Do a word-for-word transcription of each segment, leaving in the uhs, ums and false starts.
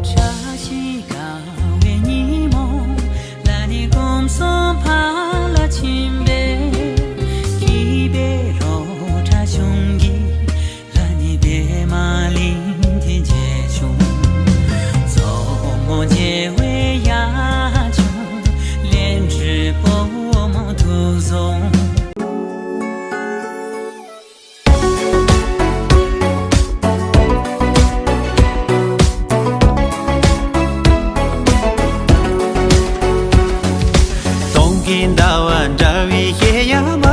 བཀྲ་ཤིས་དགའ་བའི་ཉིན་མོ་ལ་ནི་སྒོམ་གསུམ་ཕར་ལ་ཕྱིན་པས། སྐྱིད་པའི་རོ་བྲག་གཞུང་གི་ལ་ནི་པདྨ་གླིང་དེ་མཇལ་བྱུང་། མཚོ་མོ་མཇལ་བའི་ཡ་ཆུང་། ལན་གྲུ་པོ་མོ་ཐུག་སོང་། སྟོང་གི་ཟླ་བ་འདྲ་བའི་གཡས་ཡ་མ།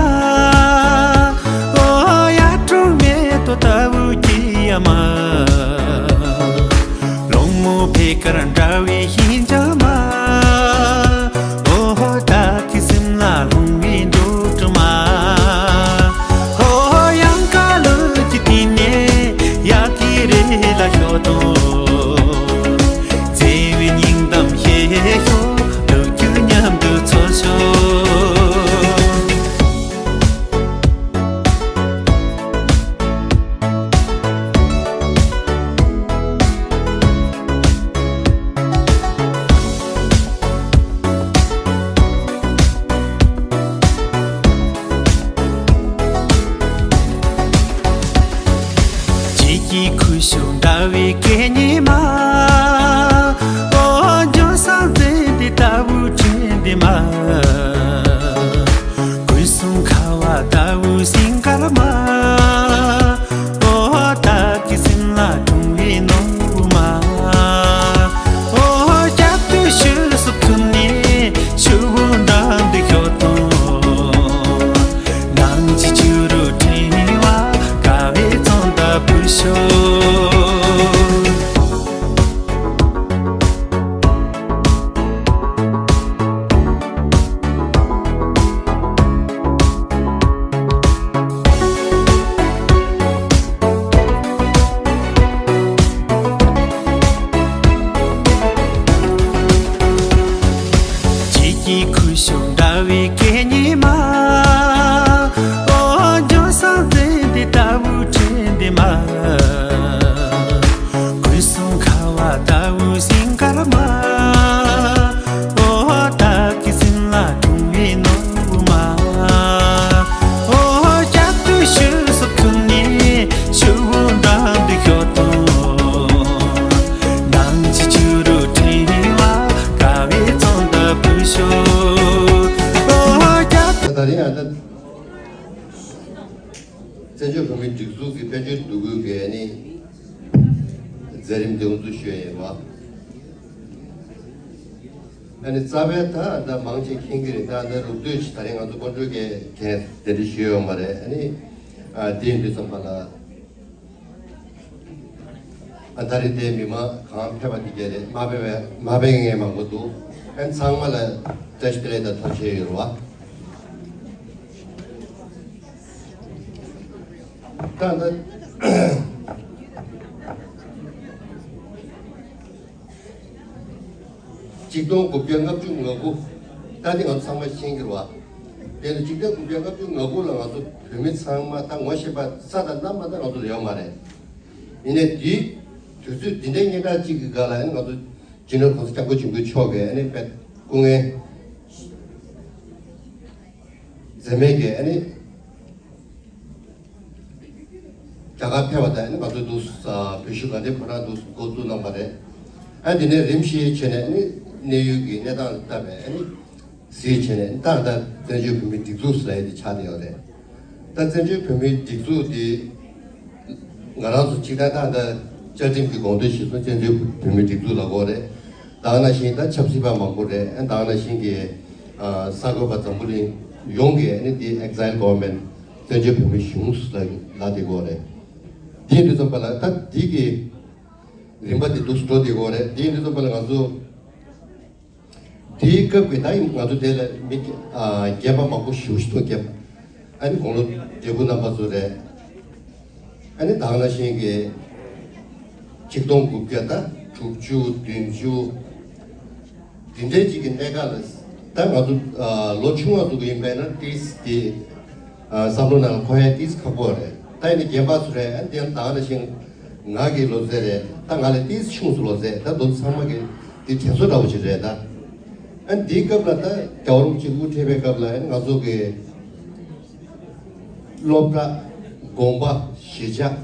ཨོ་ཡ་གྲོགས་མེ་ཏོག་ལྟ་བུ་སྐྱེས་ཡ་མ། ལོང་མོ་ཕེ་ཀར་འདྲ་བའི་ཤིང་ཆ་མ། ཨོ་ད་ཀི་སིམ་ལ་ལྷུང་བའི་འགྲོ་དྲི་མ། ཨོ་ཡང་ཀ་ལུ་ཅི་ཏི་ནེ་ཡ་ཀི་རེ་ལ་ཤོ་དོ། བརྩེ་བའི་སྙིང་གཏམ་བཤད་ཤོག་ལུག་ཁྱུ་མཉམ་དུ་འཚོ་ཤོག་བརྗིད་ཀྱི་ཁུ་བྱུག་འདྲ་བའི་སྐད་སྙན་མ། ཨོ་འཇོ་སང་བཙན་འདི་ལྟ་བུ་དྲན་འདི་མ། སྐུ་གསུང་ཁ་བ་ལྟ་བུ་སིང་དཀར་མ། ཨོ་ད་ཀི་སིམ་ལ་འཁྲུངས་པའི་ནོར་བུ་མ། ཨོ་རྒྱབ་ཏུ་ཤུལ་སུ་ཁུམ་ནས་ཆུ་བོ་འགྲམ་དུ་ཤོག་དང་། ནང་གི་ཆུ་རུ་ཕྲེང་བ་དགའ་བའི་ཚོན་མདའ་འབུད་ཤོག་བརྗིད་ཀྱི་ཁུ་བྱུག་འདྲ་བའི་སྐད་སྙན་མ། ཨོ་འཇོ་སང་བཙན་འདི་ལྟ་བུ་དྲན་འདི་མ། སྐུ་གསུང་ཁ་བ་ལྟ་བུ་སིང་དཀར་མ། ཨོ་ད་ཀི་སིམ་ལ་འཁྲུངས་པའི་ནོར་བུ་མ། ཨོ་རྒྱབ་ཏུ་ཤུལ་སུ་ཁུམ་ནས་ཆུ་བོ་འགྲམ་དུ་ཤོག་དང་། ནང་གི་ཆུ་རུ་ཕྲེང་བ་དགའ་བའི་ཚོན་མདའ་འབུད་ཤོག་ཨོ་རྒྱབ། ད་རིང་ཨ་ད། བཙན་བྱོལ་བོད་མིའི་སྒྲིག་འཛུགས་ཀྱི་དཔལ་འབྱོར་འདུ་འགོད་ཀྱི་ཨ་ནི་མཛད་རིམ་དེ་འགོ་འཛུགས་ཞུ་ཡས་ཡིན་པ། ཨ་ནི་རྩ་བའི་ད་ད་མང་ཆེ་མཁྱེན་གྱི་རེད། ད་ད་ལུགས་བསྟོད་ཅིག་ད་རིང་ང་ཚོ་དཔལ་འབྱོར་གྱི་གས་དེ་འདྲ་ཞུས་ཡོད་མ་རེད། ཨ་ནི་ཨ་དེ་ཡིན་དུས་ཙམ་པ་ལ། ཨ་ད་རེས་དེ་མི་མང་གང་ཕེབས་པ་དེ་གས་རེད། མ་ཕེབས་པའི་མ་ཕེབས་མཁན་མང་པོ་འདུག་ཨ་ཚང་མ་ལ་བཀྲ་ཤིས་བདེ་ལེགས་དང་ཐུགས་རྗེ་ཆེ་ཡོད་རེད་བ། ད་ད། ཆིག་སྟོང་དགུ་བརྒྱ་ལྔ་བཅུ་ང་དགུ། ད་དེ་ང་ཚོ་ཚང་མ་ཤེས་ཀྱི་རེད་བ། དེ་ནི་ཆིག་སྟོང་དགུ་བརྒྱ་ལྔ་བཅུ་ང་དགུ་ལ་ང་ཚོ་བོད་མི་ཚང་མ་ད་ངོ་ཤེས་པ་ས་དང་གནམ་མ་ད་ང་ཚོ་ལ་ཡོད་མ་རེད། ཡིན་ནའི་དེའི་དུས་ཚོད་འདི་འདྲའི་སྙན་གྲགས་གཅིག་གི་སྒང་ལ་ཨ་ནི་ང་ཚོ་སྤྱི་ནོར་༸གོང་ས་༸སྐྱབས་མགོན་ཆེན་པོ་མཆོག་གིས་ཨ་ནི་དཔེ་སྐུ་ངལ་འཛེམས་མེད་ཀྱིས་ཨ་ནི། རྒྱ་གར་ཕེབས་པ་དང་ཨ་ནི་ང་ཚོ་འདུག་ས་བོད་གཞིས་སྒང་སྟེང་ཁོ་རང་འདུག་འགོ་བཙུགས་གནང་བ་རེད། ཨ་དེ་ནས་རིམ་བཞིན་བྱས་ནས་ཨ་ནི་གནས་ཡུལ་གྱི་གནས་སྟངས་ལ་བལྟས་པས་ཨ་ནི་གཟིགས་བྱས་ནས་ད་ལྟ་བཙན་བྱོལ་བོད་མིའི་སྒྲིག་འཛུགས་ཟེར་ཡ་དེ་ཆགས་བསྡད་ཡོད་རེད། ད་བཙན་བྱོལ་བོད་མིའི་སྒྲིག་འཛུགས་དེ་ང་རང་ཚོ་སྤྱིར་བཏང་ད་ལྟ་ བཅའ་ཁྲིམས་ཀྱི་དགོངས་དོན་གཞིར་བཟུང་བཙན་བྱོལ་བོད་མིའི་སྒྲིག་འཛུགས་ལ་གོ་རེད། ད་ག་ནང་བཞིན་ད་ཆབ་སྲིད་པ་མང་པོ་རེད། ཨ་ད་ག་ནང་བཞིན་གྱི་ཨ་གསར་འགོད་པ་འཛམ་བུ་གླིང་ཡོངས་ཀྱིས་ཨ་ནི་དེ་exile government བཙན་བྱོལ་བོད་མིའི་གཞུང་ལ་ལབ་དེ་གོ་རེད། དེ་ཡིན་དུས་ཙམ་པ་ལ་ད་དེ་གི་རིམ་པ་དེ་འདུག་སེ་འགྲོ་དེ་གོ་རེད། དེ་ཡིན་དུས་ཙམ་པ་ལ་ང་ཚོ་དེའི་སྐབས་ཀྱི་ད་ཡིན་ང་ཚོ་དེ་ལ་མི་ཨ་རྒན་པ་མང་པོ་ཞེ་པོ་ཅིག་འདུག་རྒན་པ། ཨ་ནི་དགུང་ལོ་བགྲེས་པོ་རྣམ་པ་ཚོ་རེད། ཨ་ནི་ད་ག་ནང་བཞིན་གྱི་ཆིག་སྟོང་དགུ་བརྒྱ་ད་དྲུག་ཅུ་བདུན་ཅུ་འདི་འདྲའི་ཅིག་གི་གནས་སྐབས་ལ་ད་ང་ཚོ་ཨ་ལོ་ཆུང་བ་ཚོ་གི་ཡིན་པས་ན་ཏིས་དེ་ཨ་བསམ་བློ་ནང་ལ་འཁོར་ཡ་ཏིས་ཁག་པོ་རེད། ད་ཡིན་ནའི་རྒན་པ་ཚོ་རེད། ཨ་ནི་དེ་ཡང་ད་ག་ནང་བཞིན་ང་གི་ལོ་ཚད་རེད། ད་ང་ལས་ཏིས་ཆུང་ཚོ་ལོ་ཚད་ད་དེ་ཚོ་ཚང་མ་གི་དེ་དྲན་གསོ་འདྲ་བོ་ཅིག་རེད་ད། ཨ་ནི་དེའི་སྐབས་ལ་ད་རྒྱལ་བ་རིན་པོ་ཆེ་དབུ་ཁྲིད་པའི་སྐབས་ལ་ཨ་ནི་ང་ཚོ་གི་སློབ་གྲྭ་དགོན་པ་གཞིས་ཆགས་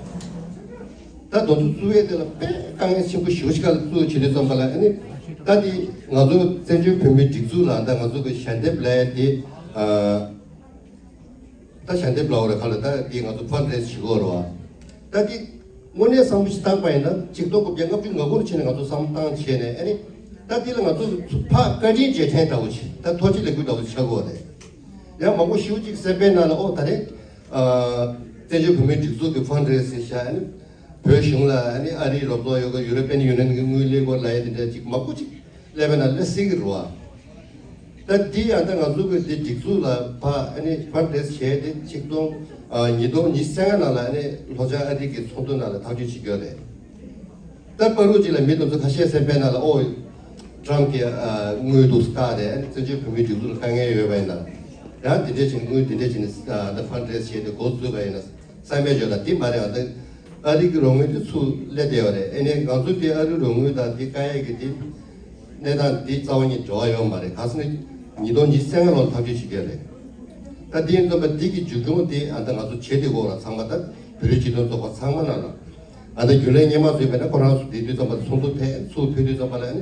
ད་དེ་ཚོ་བཙུགས་ཡས་དེ་ལ་དཔེ་དཀའ་ངལ་ཆེན་པོ་ཞེ་པོ་ཅིག་སྒང་ལ་བཙུགས་བྱེད་དུས་ཙམ་པ་ལ་ཨ་ནི་ད་དེ་ང་ཚོ་བཙན་བྱོལ་བོད་མིའི་སྒྲིག་འཛུགས་ལ་ད་ང་ཚོ་གི་ཞལ་འདེབས་ལབ་ཡས་དེ་ཨ། ད་ཞལ་འདེབས་ལབ་དགོས་རེད་ག་ལ། ད་འདི་ང་ཚོ་ཕན་ཌ་རེ་སི་བྱེད་དགོས་རེད་བ། ད་འདི་དངོས་གནས་བསམ་བློ་ཞིག་བཏང་པ་ཡིན་ན་ཆིག་སྟོང་དགུ་བརྒྱ་ལྔ་བཅུ་ང་དགུ་ནས་བྱས་ནས་ང་ཚོ་བསམ་བློ་བཏང་བྱས་ནས་ཨ་ནི་ད་འདི་ལ་ང་ཚོ་ཕར་བཀའ་དྲིན་རྗེས་དྲན་འདྲ་བོ་ཞིག་ད་ཐུགས་རྗེ་ལེགས་འབུལ་འདྲ་བོ་ཞིག་བྱ་དགོས་རེད། ཡང་མང་པོ་ཞེ་པོ་ཅིག་གསན་པའི་ནང་ལ་ཨོ་ད་རེས་བཙན་བྱོལ་བོད་མིའི་སྒྲིག་འཛུགས་ཀྱི་ཕན་ཌ་རེ་སི་ཞིག་བྱས་ཨ་ནི་བོད་གཞུང་ལ་ཨ་ནི་ཨ་རིའི་རོགས་ཚོགས་ཡོད་གི་ཡུ་རོ་པན་ཡུ་ནི་ཡན་གྱི་དངུལ་སླེབས་དགོས་ལབ་ཡ་དེ་འདྲ་ཅིག་མང་པོ་ཅིག་སླེབས་པའི་ནང་སླེབས་སྲིད་ཀྱི་རེད་བ། ད་འདི་ཡང་ད་ང་ཚོ་གི་འདི་སྒྲིག་འཛུགས་ལ་ཕ་ཨ་ནི་ཕན་ཌ་རེ་སི་བྱས་ཏེ་ཆིག་སྟོང་ཨ་ཉིས་སྟོང་ཉི་ཤུ་རྩ་ལྔ་ནང་ལ་ཨ་ནི་ལྷོ་བྱང་ཨ་རི་གི་ཚོགས་འདུ་ནང་ལ་ཐག་གཅོད་བྱེད་རྒྱུ་རེད། ད་བར་དུ་ཅིག་ལ་མི་དེ་ཚོ་ཁ་ཤས་གསན་པའི་ནང་ལ་ཨོ་ཊམ་གྱི་ཨ་དངུལ་འདུག་སེ་བཏང་རེད། ཨ་ནི་བཙན་བྱོལ་བོད་མིའི་སྒྲིག་འཛུགས་ལ་དཀའ་ངལ་ཡོད་པ་ཡིན་ན་ཡང་དེ་འདྲས་བྱས་ནས་དངུལ་དེ་འདྲས་བྱས་ནས་ཨ་ད་ཕན་ཌ་རེ་སི་བྱས་ཏེ་འགོ་བཙུགས་པ་ཡིན་ན། བསམ་པའི་བརྗོད་ལ་འདི་མ་རེད། ཨ་ད་ཨ་རི་གི་རོགས་དངུལ་དེ་ཚུར་སླེབས་བསྡད་ཡོད་རེད། ཨེ་ནས་ང་ཚོ་དེ་ཨ་རི་རོགས་དངུལ་དང་དེ་དཀའ་ཡས་ཀྱི་དེ་གནས་སྟངས་དེ་རྩ་བ་ཉིད་འབྲེལ་བ་ཡོད་མ་རེད། ག་ཟེར་ན་ཉིས་སྟོང་ཉི་ཤུ་རྩ་ལྔ་ལོར་ཐག་གཅོད་བྱེད་ཀྱི་རེད། ད་དེ་ཡིན་ཙམ་པ་དེ་གི་མཇུག་སྐྱོང་དེ་ཨ་ད་ང་ཚོ་བྱེད་དེ་དགོས་ར། ཚང་མ་ད་བོད་རིགས་སྤྱི་མཐུན་ཚོགས་པ་ཚང་མ་ནང་ལ་ཨ་ད་རྒྱུན་ལས་སྔོན་མ་ཚོ་ཡིན་པ་ན་ཁོ་རང་ཚོ་དེ་དུས་ཙམ་པ་ཚོགས་འདུ་ཕེབས་ཚུར་ཕེབས་དུས་ཙམ་པ་ལ་ཨ་ནི་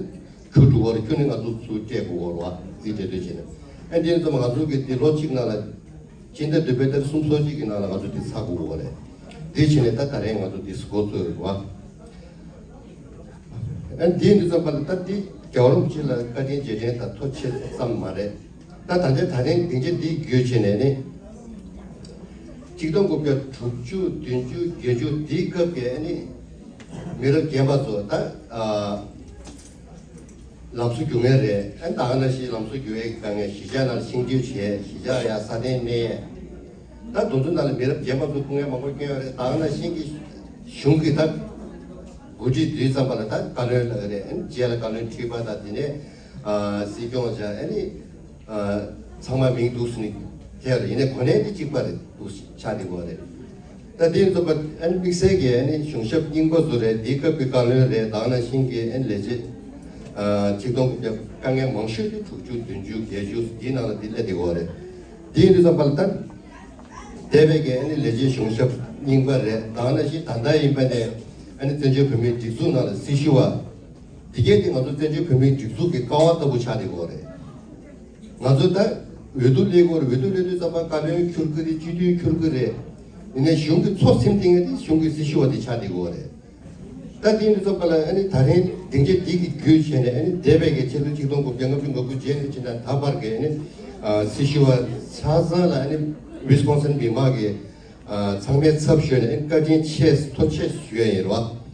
ཁྱུ་དྲུག་བར་ཁྱུ་ནི་ང་ཚོ་ཚུར་སྤྲད་དགོས་ར་བ། རྩིས་སྤྲད་དུས་བྱས་ནས་ཨ་དེ་ཡིན་ཙམ་པ་ང་ཚོ་གི་དེ་ལོ་གཅིག་ནང་ལ། སྤྱི་ཟླ་བདུན་པའི་ཏ་རིག་གསུམ་སོ་གཅིག་གི་ནང་ལ་ང་ཚོ་འདི་ཚར་དགོས་ཀྱི་རེད། འདི་བྱས་ནས་ད་ད་རེས་ང་ཚོ་འདི་འགོ་བཙུགས་ཡོད་རེད་བ། ཨ་འདི་འདི་ཙམ་པ་ལ་ད་འདི་རྒྱལ་བ་རིན་པོ་ཆེ་ལ་བཀའ་དྲིན་རྗེས་དྲན་དང་ཐུགས་རྗེ་ཆེ་ཙམ་མ་རེད། ད་ད་ལྟའི་ད་རེས་སྡིངས་ཆ་འདི་བརྒྱུད་བྱས་ནས་ནི། ཆིག་སྟོང་དགུ་བརྒྱ་དྲུག་ཅུ་བདུན་ཅུ་བརྒྱད་ཅུ་འདིའི་སྐབས་ཀྱི་ཨ་ནི་མི་རབས་རྒན་པ་ཚོ་ད་ཨ། ལམ་སང་རྒྱུག་མཁན་རེད། ཨ་ད་ག་ནང་བཞིན་ལམ་སང་རྒྱུག་ཡས་ཀྱི་དཀའ་ངལ། གཞིས་ཆགས་ནང་ལ་ཤིང་འབྲས་བྱས། གཞིས་ཆགས་ཡ་ས་གདན་གནས། ད་དེ་ཚོ་ནང་ལ་མི་རབས་རྒན་པ་ཚོ་སྐུ་ངལ་མང་པོ་བསྐྱོན་ཡོད་རེད། ད་ག་ནང་བཞིན་གྱི་གཞུང་གི་ད་འགོ་ཁྲིད་དུས་ཙམ་པ་ལ་ད་བཀའ་བློན་ལབ་ཀྱི་རེད། ཨ་རྗེས་ལ་བཀའ་བློན་ཁྲི་པ་དང་དེ་ནས་ཨ་སྲིད་སྐྱོང་བྱས། ཨ་ནི་ཨ་ཚང་མ་མིང་འདུག་སེ་ནི་དེ་རེད། ཡིན་ནའི་གོ་གནས་དེ་གཅིག་པ་རེད། འདུག་སེ་ཆགས་བསྡད་ཡོད་རེད། ད་དེ་ཡིན་ཙམ་པ་ཨ་ནི་དམིགས་བསལ་གྱི་ཨ་ནི་གཞུང་ཞབས་རྙིང་པ་ཚོ་རེད། དེའི་སྐབས་ཀྱི་བཀའ་བློན་རེད། ད་ག་ནང་བཞིན་གྱི་ཨ་ནི་ལས་བྱེད་ཨ་ཆིག་སྟོང་དགུ་བརྒྱ་དཀའ་ངལ་མང་ཤོས་དེ་དྲུག་ཅུ་བདུན་ཅུ་བརྒྱད་ཅུ་དེའི་ནང་ལ་དེ་སླེབས་བསྡད་ཡོད་རེད། དེ་ཡིན་དུས་ཙམ་པ་ལ་ད་འདས་པའི་གི་ཨ་ནི་ལས་བྱེད་གཞུང་ཞབས་རྙིང་པ་རེད། ད་ག་ནང་བཞིན་ད་ལྟ་ཡིན་པ་ནས་ཨ་ནི་བཙན་བྱོལ་བོད་མིའི་སྒྲིག་འཛུགས་ནང་ལ་སྲི་ཞུ་བ། དེ་གས་དེ་ང་ཚོ་བཙན་བྱོལ་བོད་མིའི་སྒྲིག་འཛུགས་ཀྱི་ཀ་བ་ལྟ་བུ་ཆགས་བསྡད་ཡོད་རེད། ང་ཚོ་ད་འོས་བསྡུ་སླེབས་ཀྱི་ཡོད་རེད། འོས་བསྡུ་སླེབས་དུས་ཙམ་པ་བཀའ་བློན་འཁྱུར་གྱི་རེད། སྤྱི་འཐུས་འཁྱུར་གྱི་རེད། ཡིན་ནའི་གཞུང་གི་ཚོགས་ཟིན་དེ་ངས་དེ་གཞུང་གི་སྲི་ཞུ་བ་དེ་ཆགས་བསྡད་ཡོད་རེད། ད་དེ་ཡིན་དུས་ཙམ་པ་ལ་ཨ་ནི་ད་རིང་སྡིངས་ཆ་འདི་གི་བརྒྱུད་བྱས་ནས་ཨ་ནི་འདས་པའི་གི་ཕྱི་ལོ་ཆིག་སྟོང་དགུ་བརྒྱ་ལྔ་བཅུ་ང་དགུ་རྗེས་ནས་ཕྱིན་ན་ད་བར་གྱི་ཨ་ནི་ཨ་སྲི་ཞུ་བ་ཆ་ཚང་ལ་ཨ་ནི་ཝི་སི་ཀོན་སིན་མི་མང་གི་ཨ་ཚང་མའི་ཚབ་ཞུས་ནས་ཨ་ནི་བཀའ་དྲིན་ཆེ་ཐུགས་རྗེ་ཆེ་ཞུ་ཡ་ཡིན་རེད་བ།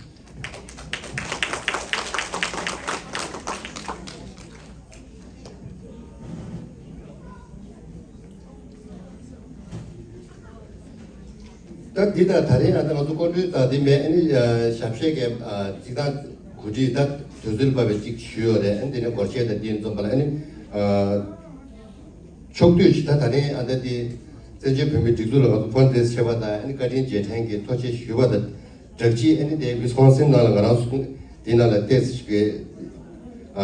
ད་འདི་དང་ད་རིང་ཨ་ད་ང་ཚོ་སྐུ་མགྲོན་དང་འདི་མེད། ཨ་ནི་ཨ་ཞབས་ཕྱི་གི་ཨ་གཅིག་དང་གོ་སྒྲིག་ད་དུས་ཚོད་བབས་པའི་གཅིག་ཞུས་ཡོད་རེད། ཨ་ནི་འདི་ནས་སྒོར་གཞས་དང་འདི་འཛོམས་པ་ལ་ཨ་ནི་ཨ་ཕྱོགས་བསྡུས་ཤིག་ད་ད་རིང་ཨ་ད་འདི་བཙན་བྱོལ་བོད་མིའི་སྒྲིག་འཛུགས་ལ་ང་ཚོ་ཕན་ཌ་རེ་སི་བྱས་པ་དང་ཨ་ནི་བཀའ་དྲིན་རྗེས་དྲན་གྱི་ཐུགས་རྗེ་ཆེ་ཞུས་པ་དང་སྦྲགས་ཅིག་ཨ་ནི་དེ་ཝི་སི་ཀོན་སིན་ནང་ལ་ང་རང་ཚོ་འདི་ནང་ལ་ཏོག་ཙམ་ཞིག་གི་ཨ་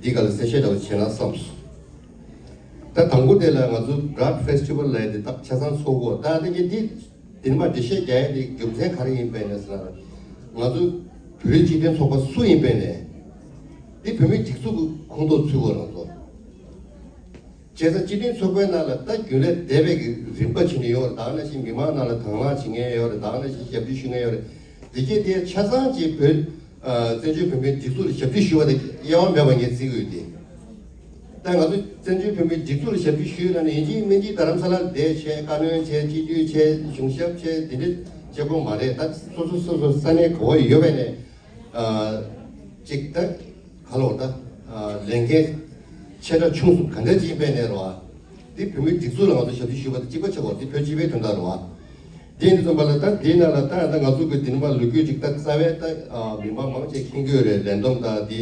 འདི་ག་ལ་གསལ་བཤད་འདྲ་བོ་བྱས་ན་བསམས་སོང་། ད་དང་པོ་དེ་ལ་ང་ཚོ་བྷི་རོཌ་ཕེ་སི་ཊི་ཝལ་ལབ་ཡ་དེ་ད་ཆ་ཚང་ཚོགས་གོ། ད་ལྟ་གི་འདི་འདི་མ་འགྲེལ་བཤད་རྒྱག་ཡ་དེ་རྒྱུ་མཚན་ག་རེ་ཡིན་པས་ན་ཟེར་ན། ང་ཚོ་བོད་རིགས་སྤྱི་མཐུན་ཚོགས་པ་སུ་ཡིན་པས་ནས་འདི་བོད་མིའི་སྒྲིག་འཛུགས་ཀྱི་ཁོངས་གཏོགས་ཚུད་གོ་ང་ཚོ། བྱས་ཙང་སྤྱི་མཐུན་ཚོགས་པའི་ནང་ལ་ད་རྒྱུན་ལས་འདས་པའི་གི་རིམ་པ་བྱས་ནས་ཡོད་རེད། ད་ག་ནང་བཞིན་མི་མང་ནང་ལ་དང་བླངས་བྱེད་མཁན་ཡོད་རེད། ད་ག་ནང་བཞིན་ཞབས་ཕྱི་ཞུ་མཁན་ཡོད་རེད། འདི་གས་དེ་ཆ་ཚང་གཅིག་བོད་ཨ་བཙན་བྱོལ་བོད་མིའི་སྒྲིག་འཛུགས་ལ་ཞབས་ཕྱི་ཞུ་བ་དེ་དབྱེ་བ་མེད་པ་ངས་བརྩི་གི་ཡོད་དེ། ད་ང་ཚོ་བཙན་བྱོལ་བོད་མིའི་སྒྲིག་འཛུགས་ལ་ཞབས་ཕྱི་ཞུས་ན་ནི་ཡིན་གཅིག་མིན་གཅིག་རྡ་རམ་ས་ལར་བསྡད་བྱས་བཀའ་བློན་བྱས་སྤྱི་འཐུས་བྱས་གཞུང་ཞབས་བྱས་འདི་འདྲ་བྱེད་དགོས་མ་རེད། ད་སོ་སོ་སོ་སོ་ས་གནས་ག་པར་ཡོད་པ་ནས་ཨ་གཅིག་ད་ག་ལོར་ད་ཨ་ལས་འགན་ཆེ་ཕྲ་ཆུང་གསུམ་ག་འདྲ་ཅིག་ཡིན་པ་ནས་རེད་བ། འདི་བོད་མིའི་སྒྲིག་འཛུགས་ལ་ང་ཚོ་ཞབས་ཕྱི་ཞུས་པ་དང་གཅིག་པ་ཆགས་པ་འདི་བོད་སྤྱི་པའི་དོན་དག་རེད་བ། དེ་ཡིན་དུས་ཙམ་པ་ལ་ད་དེའི་ནང་ལ་ད་ད་ང་ཚོ་གི་དེ་ནི་མ་ལོ་རྒྱུས་ཅིག་ད་རྩ་བའི་ད་ཨ་མི་མང་མང་ཆེ་མཁྱེན་གྱི་ཡོད་རེད། ལས་བསྡོམས་དང་དེ་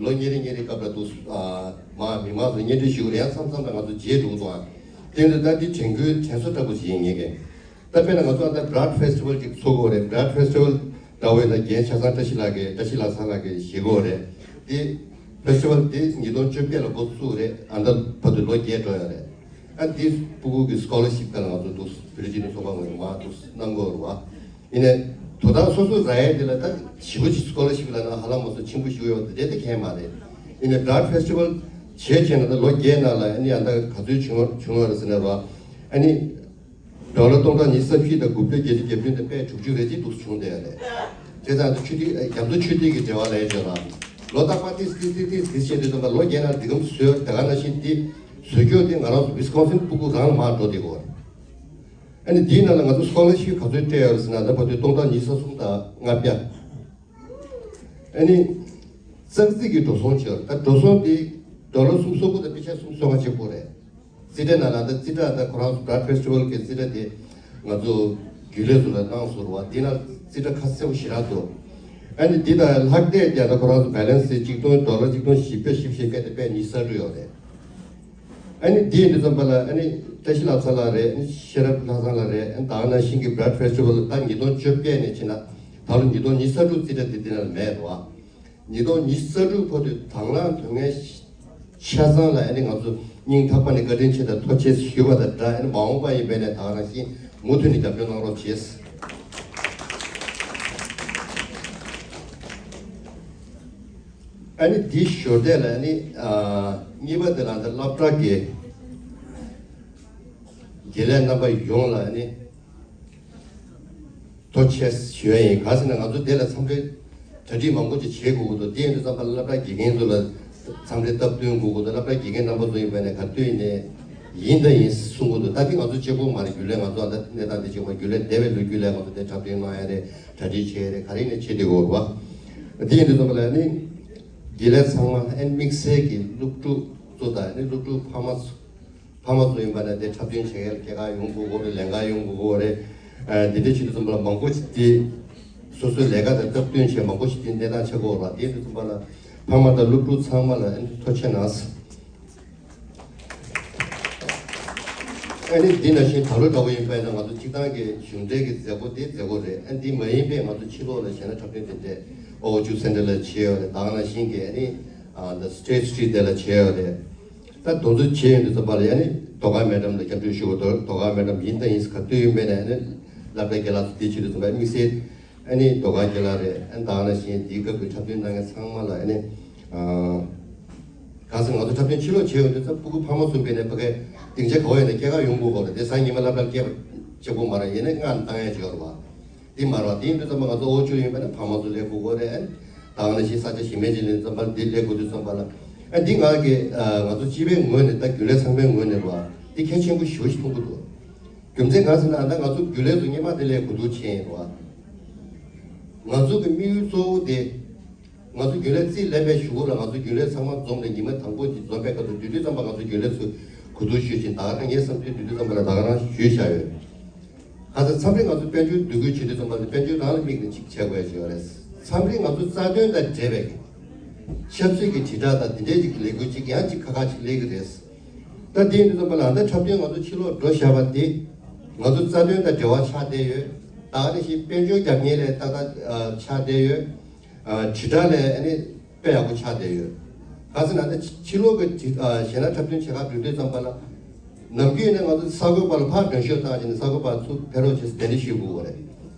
ལོ་ཉེ་རིང་ཉེ་རིང་སྐབས་ལ་འདུག་ཨ་མ་མི་མང་ཚོ་སྙན་སྒྲོན་ཞུ་གི་རེད། ཡང་མཚམས་མཚམས་ལ་ང་ཚོ་བརྗེད་འགྲོ་གི་འདུག་ཨ། དེ་འདི་ད་འདི་དྲན་སྐུལ་དྲན་གསོ་འདྲ་པོ་ཞིག་ཡིན་ངེས་ཀྱི། ད་དཔེར་ན་ང་ཚོ་ཨ་ད་Blood Festival་ཅིག་ཚོགས་ཀྱི་ཡོད་རེད། Blood Festival་འདྲ་བོ་ཡིན་ན་རྒན་ཆ་ཚང་བཀྲ་ཤིས་ལགས་ཀྱིས་བཀྲ་ཤིས་ལྷ་བཟང་ལགས་ཀྱིས་ཞུ་གི་ཡོད་རེད། དེ་Festival་དེ་ཉིས་སྟོང་བཅོ་བརྒྱད་ལ་འགོ་བཙུགས་རེད། ཨ་ད་བར་དུ་ལོ་བརྒྱད་འགྲོ་ཡོད་རེད། ཨ་འདི་སྤུ་གུ་གི་Scholarship་ག་ལ་ང་ཚོ་འདུག་བོད་རིགས་སྤྱི་མཐུན་ཚོགས་པ་ངོས་ནས་མར་འདུག་གནང་དགོས་རེད་བ། ཡིན་ནའི་དོ་བདག་སོ་སོ་ར་ཡས་དེ་ལ་ད་ཞེ་པོ་ཅིག་Scholarship་ལ་ན་ཧ་ལམ་མ་སོང་ཆེན་པོ་ཞིག་ཡོད་དེ་དེ་གས་མ་རེད། ཡིན་ནའི་Blood Festival་བྱས་བྱས་ན་ད་ལོ་བརྒྱད་ནང་ལ་ཨ་ནི་ཨ་ད་ག་ཚོད་བྱུང་བ་བྱུང་བ་རེད་ཟེར་ན་ར། ཨ་ནི་ཌོ་ལར་སྟོང་ཕྲག་ཉི་ཤུ་རྩ་བཞི་དང་དགུ་བརྒྱ་བརྒྱད་ཅུ་གྱ་བདུན་དང་པད་དྲུག་ཅུ་རེ་གཅིག་འདུག་བྱུང་བསྡད་ཡོད་རེད། བྱས་ཙང་ད་ཆོས་དད་རྒྱ་མཚོ་ཆོས་དད་ཀྱི་འབྲེལ་བ་ལ་ཡོད་ཅེས་ལ། ལོ་རྟག་པར་ཏིས་ཏིས་ཏིས་ཏིས་ཏིས་བྱས་དུས་ཙམ་པ་ལོ་བརྒྱད་ནང་འདི་གམ་བཟོས་དེ་ག་ནང་བཞིན་འདི་བཟོ་རྒྱུ་དེ་ང་རང་ཚོ་ཝི་སི་ཀོན་སིན་སྤུ་གུ་རང་ལ་མར་འགྲོ་བསྡད་ཡོད་རེད། ཨ་ནི་འདིའི་ནང་ལ་ང་ཚོ་Scholarship་ག་ཚོད་སྤྲད་ཡོད་རེད་ཟེར་ན་ད་བར་དུ་སྟོང་ཕྲག་ཉི་ཤུ་རྩ་གསུམ་དང་ལྔ་བརྒྱ། ཨ་ནི་ཙག་ཙིག་གི་འགྲོ་སོང་བྱས་ཡོད་རེད། ད་འགྲོ་སོང་དེ་ཌོ་ལར་སུམ་ཅུ་སོ་དགུ་དང་པད་ཤག་སུམ་ཅུ་སོ་ལྔ་གཅིག་པོ་རེད། རྩིས་ཁྲ་ནང་ལ་ད་རྩིས་ཁྲ་ད་ཁོ་རང་ཚོ་Blood Festival་གི་རྩིས་ཁྲ་དེ་ང་ཚོ་རྒྱུན་ལས་ཚོ་ལ་གནང་སོང་རེད་བ། དེ་ནང་རྩིས་ཁྲ་ཁ་གསལ་པོ་ཞེ་དྲག་འདུག་ཨ་ནི་འདི་དང་ལྷག་བསྡད་ཀྱང་ད་ཁོ་རང་ཚོ་balance་དེ་གཅིག་སྟོང་ཌོ་ལར་གཅིག་སྟོང་བཞི་བརྒྱ་བཞི་བཅུ་ཞེ་བརྒྱད་དང་པད་ཉི་ཤུ་རྩ་དྲུག་ཡོད་རེད། ཨ་ནི་འདི་ཡིན་དུས་ཙམ་པ་ལ་ཨ་ནི་བཀྲ་ཤིས་ལྷ་བཟང་ལགས་རེད། ཨ་ནི་ཤེས་རབ་ལྷ་བཟང་ལགས་རེད། ཨ་ནི་ད་ག་ནང་བཞིན་གྱི་Blood Festival་ད་ཉིས་སྟོང་བཅོ་བརྒྱད་ནས་ཕྱིན་ན་ད་ལོ་ཉིས་སྟོང་ཉི་ཤུ་རྩ་དྲུག་རྩིས་ཁྲ་དེ་འདི་ནང་ལ་མེད་རེད་བ། ཉིས་སྟོང་ཉི་ཤུ་རྩ་དྲུག་བར་དུ་དང་བླངས་དོན་ལྔའི་ཆ་ཚང་ལ་ཨ་ནི་ང་ཚོ་སྙིང་ཐག་པ་ནས་བཀའ་དྲིན་ཆེ་དང་ཐུགས་རྗེ་ཆེ་ཞུ་བ་དང་སྦྲགས། ཨ་ནི་མ་འོངས་པ་ཡིན་པའི་ནས་ད་ག་རང་བཞིན་མུ་མཐུད་ནས་རྒྱབ་སྐྱོར་གནང་རོགས་བྱེད། ཨ་ནི་འདི་ཞོར་དེ་ལ་ཨ་ནི་ཨ་གཉིས་པ་དེ་ལ་ད་སློབ་གྲྭ་གི་དགེ་ལས་རྣམ་པ་ཡོངས་ལ་ཨ་ནི། ཐུགས་རྗེ་ཆེ་ཞུ་ཡ་ཡིན། གང་ཟེར་ན་ང་ཚོ་དེ་ལ་འཚམས་འདྲི་གྲ་སྒྲིག་མང་པོ་ཅིག་བྱེད་དགོས་ཀྱི་འདུག་དེ་ཡིན་དུས་ཙམ་པ་ལ་སློབ་གྲྭ་དགེ་རྒན་ཚོ་ལ་འཚམས་འདྲི་སྟབས་བསྟུན་དགོས་ཀྱི་འདུག་སློབ་གྲྭ་དགེ་རྒན་རྣམ་པ་ཚོ་ཡིན་པ་ནས་ག་དུས་ནས་ཡིན་དང་ཡིན་གསུང་གི་འདུག་ད་དེ་ང་ཚོ་གཅིག་པོ་མ་རེད། རྒྱུན་ལས་ང་ཚོ་ཨ་ད་གནས་སྟངས་དེ་གཅིག་པོ་རྒྱུན་ལས་འདས་པའི་ལོ་རྒྱུས་ལས་ང་ཚོ་དེ་འཁྲབ་སྟོན་གནང་ཡ་རེད། གྲ་སྒྲིག་བྱེད་ཡ་རེད། ག་རེ་ནས་བྱེད་བསྡད་ཡོད་རེད་བ། དེ་ཡིན་དུས་ཙམ་པ་ལ་ནི་དགེ་ལས་ཚང་མ་ཨན་དམིགས་བསལ་གྱི་སློབ་ཕྲུག་ཚོ་དང་ནི་སློབ་ཕྲུག་ཕ་མ་ཚོ། ཕ་མ་ཚོ་ཡིན་པ་ན་དེ་འཁྲབ་སྟོན་བྱེད་མཁན་ལ་སྐྱེས་སྐར་ཡོང་དགོས་ཀྱི་རེད། ལས་འགན་ཡོང་དགོས་ཀྱི་རེད། ཨ་འདི་འདྲ་བྱེད་དུས་ཙམ་པ་ལ་མང་པོ་ཞིག་དེ་སོ་སོའི་ལས་ཀ་དང་སྟབས་བསྟུན་བྱས་མང་པོ་ཞིག་དེ་གནས་སྟངས་ཆགས་ཀྱི་ཡོད་རེད། དེ་དུས་ཙམ་པ་ལ་ཕ་མ་དང་སློབ་ཕྲུག་ཚང་མ་ལ་ཨ་ནི་ཐུགས་རྗེ་གནང་། ཨ་ནི་འདི་ནང་བཞིན་ད་ལོ་འདྲ་བོ་ཡིན་པ་ཡིན་ན་ང་ཚོ་སྤྱིར་བཏང་གི་གཞུང་འབྲེལ་གྱི་མཛད་སྒོ་དེ་མཛད་སྒོ་རེད། ཨ་འདི་མ་ཡིན་པའི་ང་ཚོ་ཕྱི་ལོགས་ལ་གཞན་ན་འཁྲབ་སྟོན་དེ་འདྲས་ཨོ་ཅུ་སེན་ཊར་ལ་བྱས་ཡོད་རེད། ད་ག་ནང་བཞིན་གྱི་ཨ་ནི་ཨ་ད་State Street་དེ་ལ་བྱས་ཡོད་རེད། ད་དེ་ཚོ་བྱས་ཡོང་དུས་ཙམ་པ་ལ་ཡ་ནི་ཟློས་གར་མེ་ཌམ་ལ་སྐྱབས་འཇུག་ཞུ་དགོས་འདུག་ཟློས་གར་མེ་ཌམ་ཡིན་དང་ཡིན་ག་དུས་ཡིན་པའི་ནས་ནི་སློབ་གྲྭ་དགེ་ལགས་ཚོ་དེ་བྱེད་དུས་ཙམ་པ་དམིགས་བསལ་ཨ་ནི་ཟློས་གར་དགེ་ལགས་རེད། ཨ་ནི་ད་ག་ནང་བཞིན་དེའི་སྐབས་ཀྱི་འཁྲབ་སྟོན་གནང་མཁན་ཚང་མ་ལ་ཨ་ནི་ཨ་གང་ཟེར་ང་ཚོ་འཁྲབ་སྟོན་ཕྱི་ལོགས་བྱས་ཡོང་དུས་ཙམ་སྤུ་གུ་ཕ་མ་ཚོ་འབད་ནས་ཕ་གའི་སྡིངས་ཆ་ག་བ་ཡིན་ན་སྐྱེས་སྐར་ཡོང་དགོས་ཀྱི་རེད། དེ་སང་ཉི་མ་སློབ་གྲྭར་སྐྱེལ་བ་གཅིག་པོ་མ་རེད། ཡིན་ནའི་སྔ་ནས་བཏང་ཡ་ཅིག་ཡོད་རེད་བ། དེ་མ་རེད་བ། དེ་ཡིན་དུས་ཙམ་པ་ང་ཚོ་ཨོ་ཅོ་ཡིན་པ་ན་ཕ་མ་ཚོ་སླེབས་དགོས་ཀྱི་རེད། ཨ་ནི་ད་ག་ནང་བཞིན་ས་ཆ་གཞན་མ་ཅིག་ལ་ཙམ་པ་འདི་སླེབས་དགོས་དུས་ཙམ་པ་ལ་ཨ་འདི་ང་གི་ཨ་ང་ཚོ་སྤྱི་པའི་ངོས་ནས་ད་རྒྱུན་ལས་ཚང་མའི་ངོས་ནས་རེད་བ། འདི་གལ་ཆེན་པོ་ཞེ་པོ་ཞིག་མཐོང་གི་འདུག་རྒྱུ་མཚན་གང་ཟེར་ན་ཨ་ད་ང་ཚོ་རྒྱུན་ལས་ཚོ་སྔོན་མ་དེ་ལས་གོ་བསྡུར་བྱས་ཡིན་རེད་བ། ང་ཚོ་གི་དམིགས་ཡུལ་གཙོ་བོ་དེ། ང་ཚོ་རྒྱུན་ལས་རྩིས་ལེན་པའི་གཞུག་གུ་ལ་ང་ཚོ་རྒྱུན་ལས་ཚང་མ་འཛོམས་ནས་ཉི་མ་དང་པོ་དེ་འཛོམས་པའི་སྐབས་སུ་དུས་དུས་ཙམ་པ་ང་ཚོ་རྒྱུན་ལས་ཚོས་གོ་བསྡུར་ཞུས་ཤིང་ད་ག་རང་ངའི་བསམ་ཚུལ་དུས་དུས་ཙམ་པ་ལ་ད་ག་རང་ཞུས་བཞག་ཡོད། ག་ཚོད་མཚམས་རེ་ང་ཚོ་དཔལ་འབྱོར་འདུ་འགོད་བྱེད་དུས་ཙམ་པ་ལ་དཔལ་འབྱོར་རང་ལ་དམིགས་ནས་ཅིག་བྱེད་དགོས་ཡ་ཅིག་ཡོད་རེད། མཚམས་རེ་ང་ཚོ་རྩ་དོན་དང་འབྲེལ་བའི་ཆབ་སྲིད་ཀྱི་དྲིལ་བསྒྲགས་དང་དེ་འདྲའི་ཅིག་ལས་འགུལ་ཅིག་ཡང་ཅིག་ཁ་ཁ་ཅིག་སླེབས་ཀྱི་རེད། ད་དེ་ཡིན་དུས་ཙམ་པ་ལ་ད་འཁྲབ་སྟོན་ང་ཚོ་ཕྱི་ལོགས་འགྲོ་བཞག་པ་དེ་ང་ཚོ་རྩ་དོན་དང་འབྲེལ་བ་ཆགས་བསྡད་ཡོད། ད་ག་ནང་བཞིན་དཔལ་འབྱོར་རྒྱབ་གཉེར་ལས་ཏག་ཏག་ཆགས་བསྡད་ཡོད། ཨ་དྲིལ་བསྒྲགས་ལས་ཨ་ནི་དཔེ་ཡག་པོ་ཆགས་བསྡད་ཡོད། ག་ཟེར་ན་ད་ཕྱི་ཕྱི་ལོགས་ཀྱི་དྲི་ཨ་གཞན་ལ་འཁྲབ་སྟོན་བྱེད་གར་འགྲོ་དུས་ཙམ་པ་ལ། ནམ་རྒྱུན་ནས་ང་ཚོ་གསར་འགོད་པ་ལ་ཕར་མགྲོན་ཤོག་བཏང་བྱས་ནས་གསར་འགོད་པ་ཚུར་ཕེབས་རོགས་བྱེད་ཟེར་གདན་འདྲེན་ཞུ་དགོས་པ་རེད།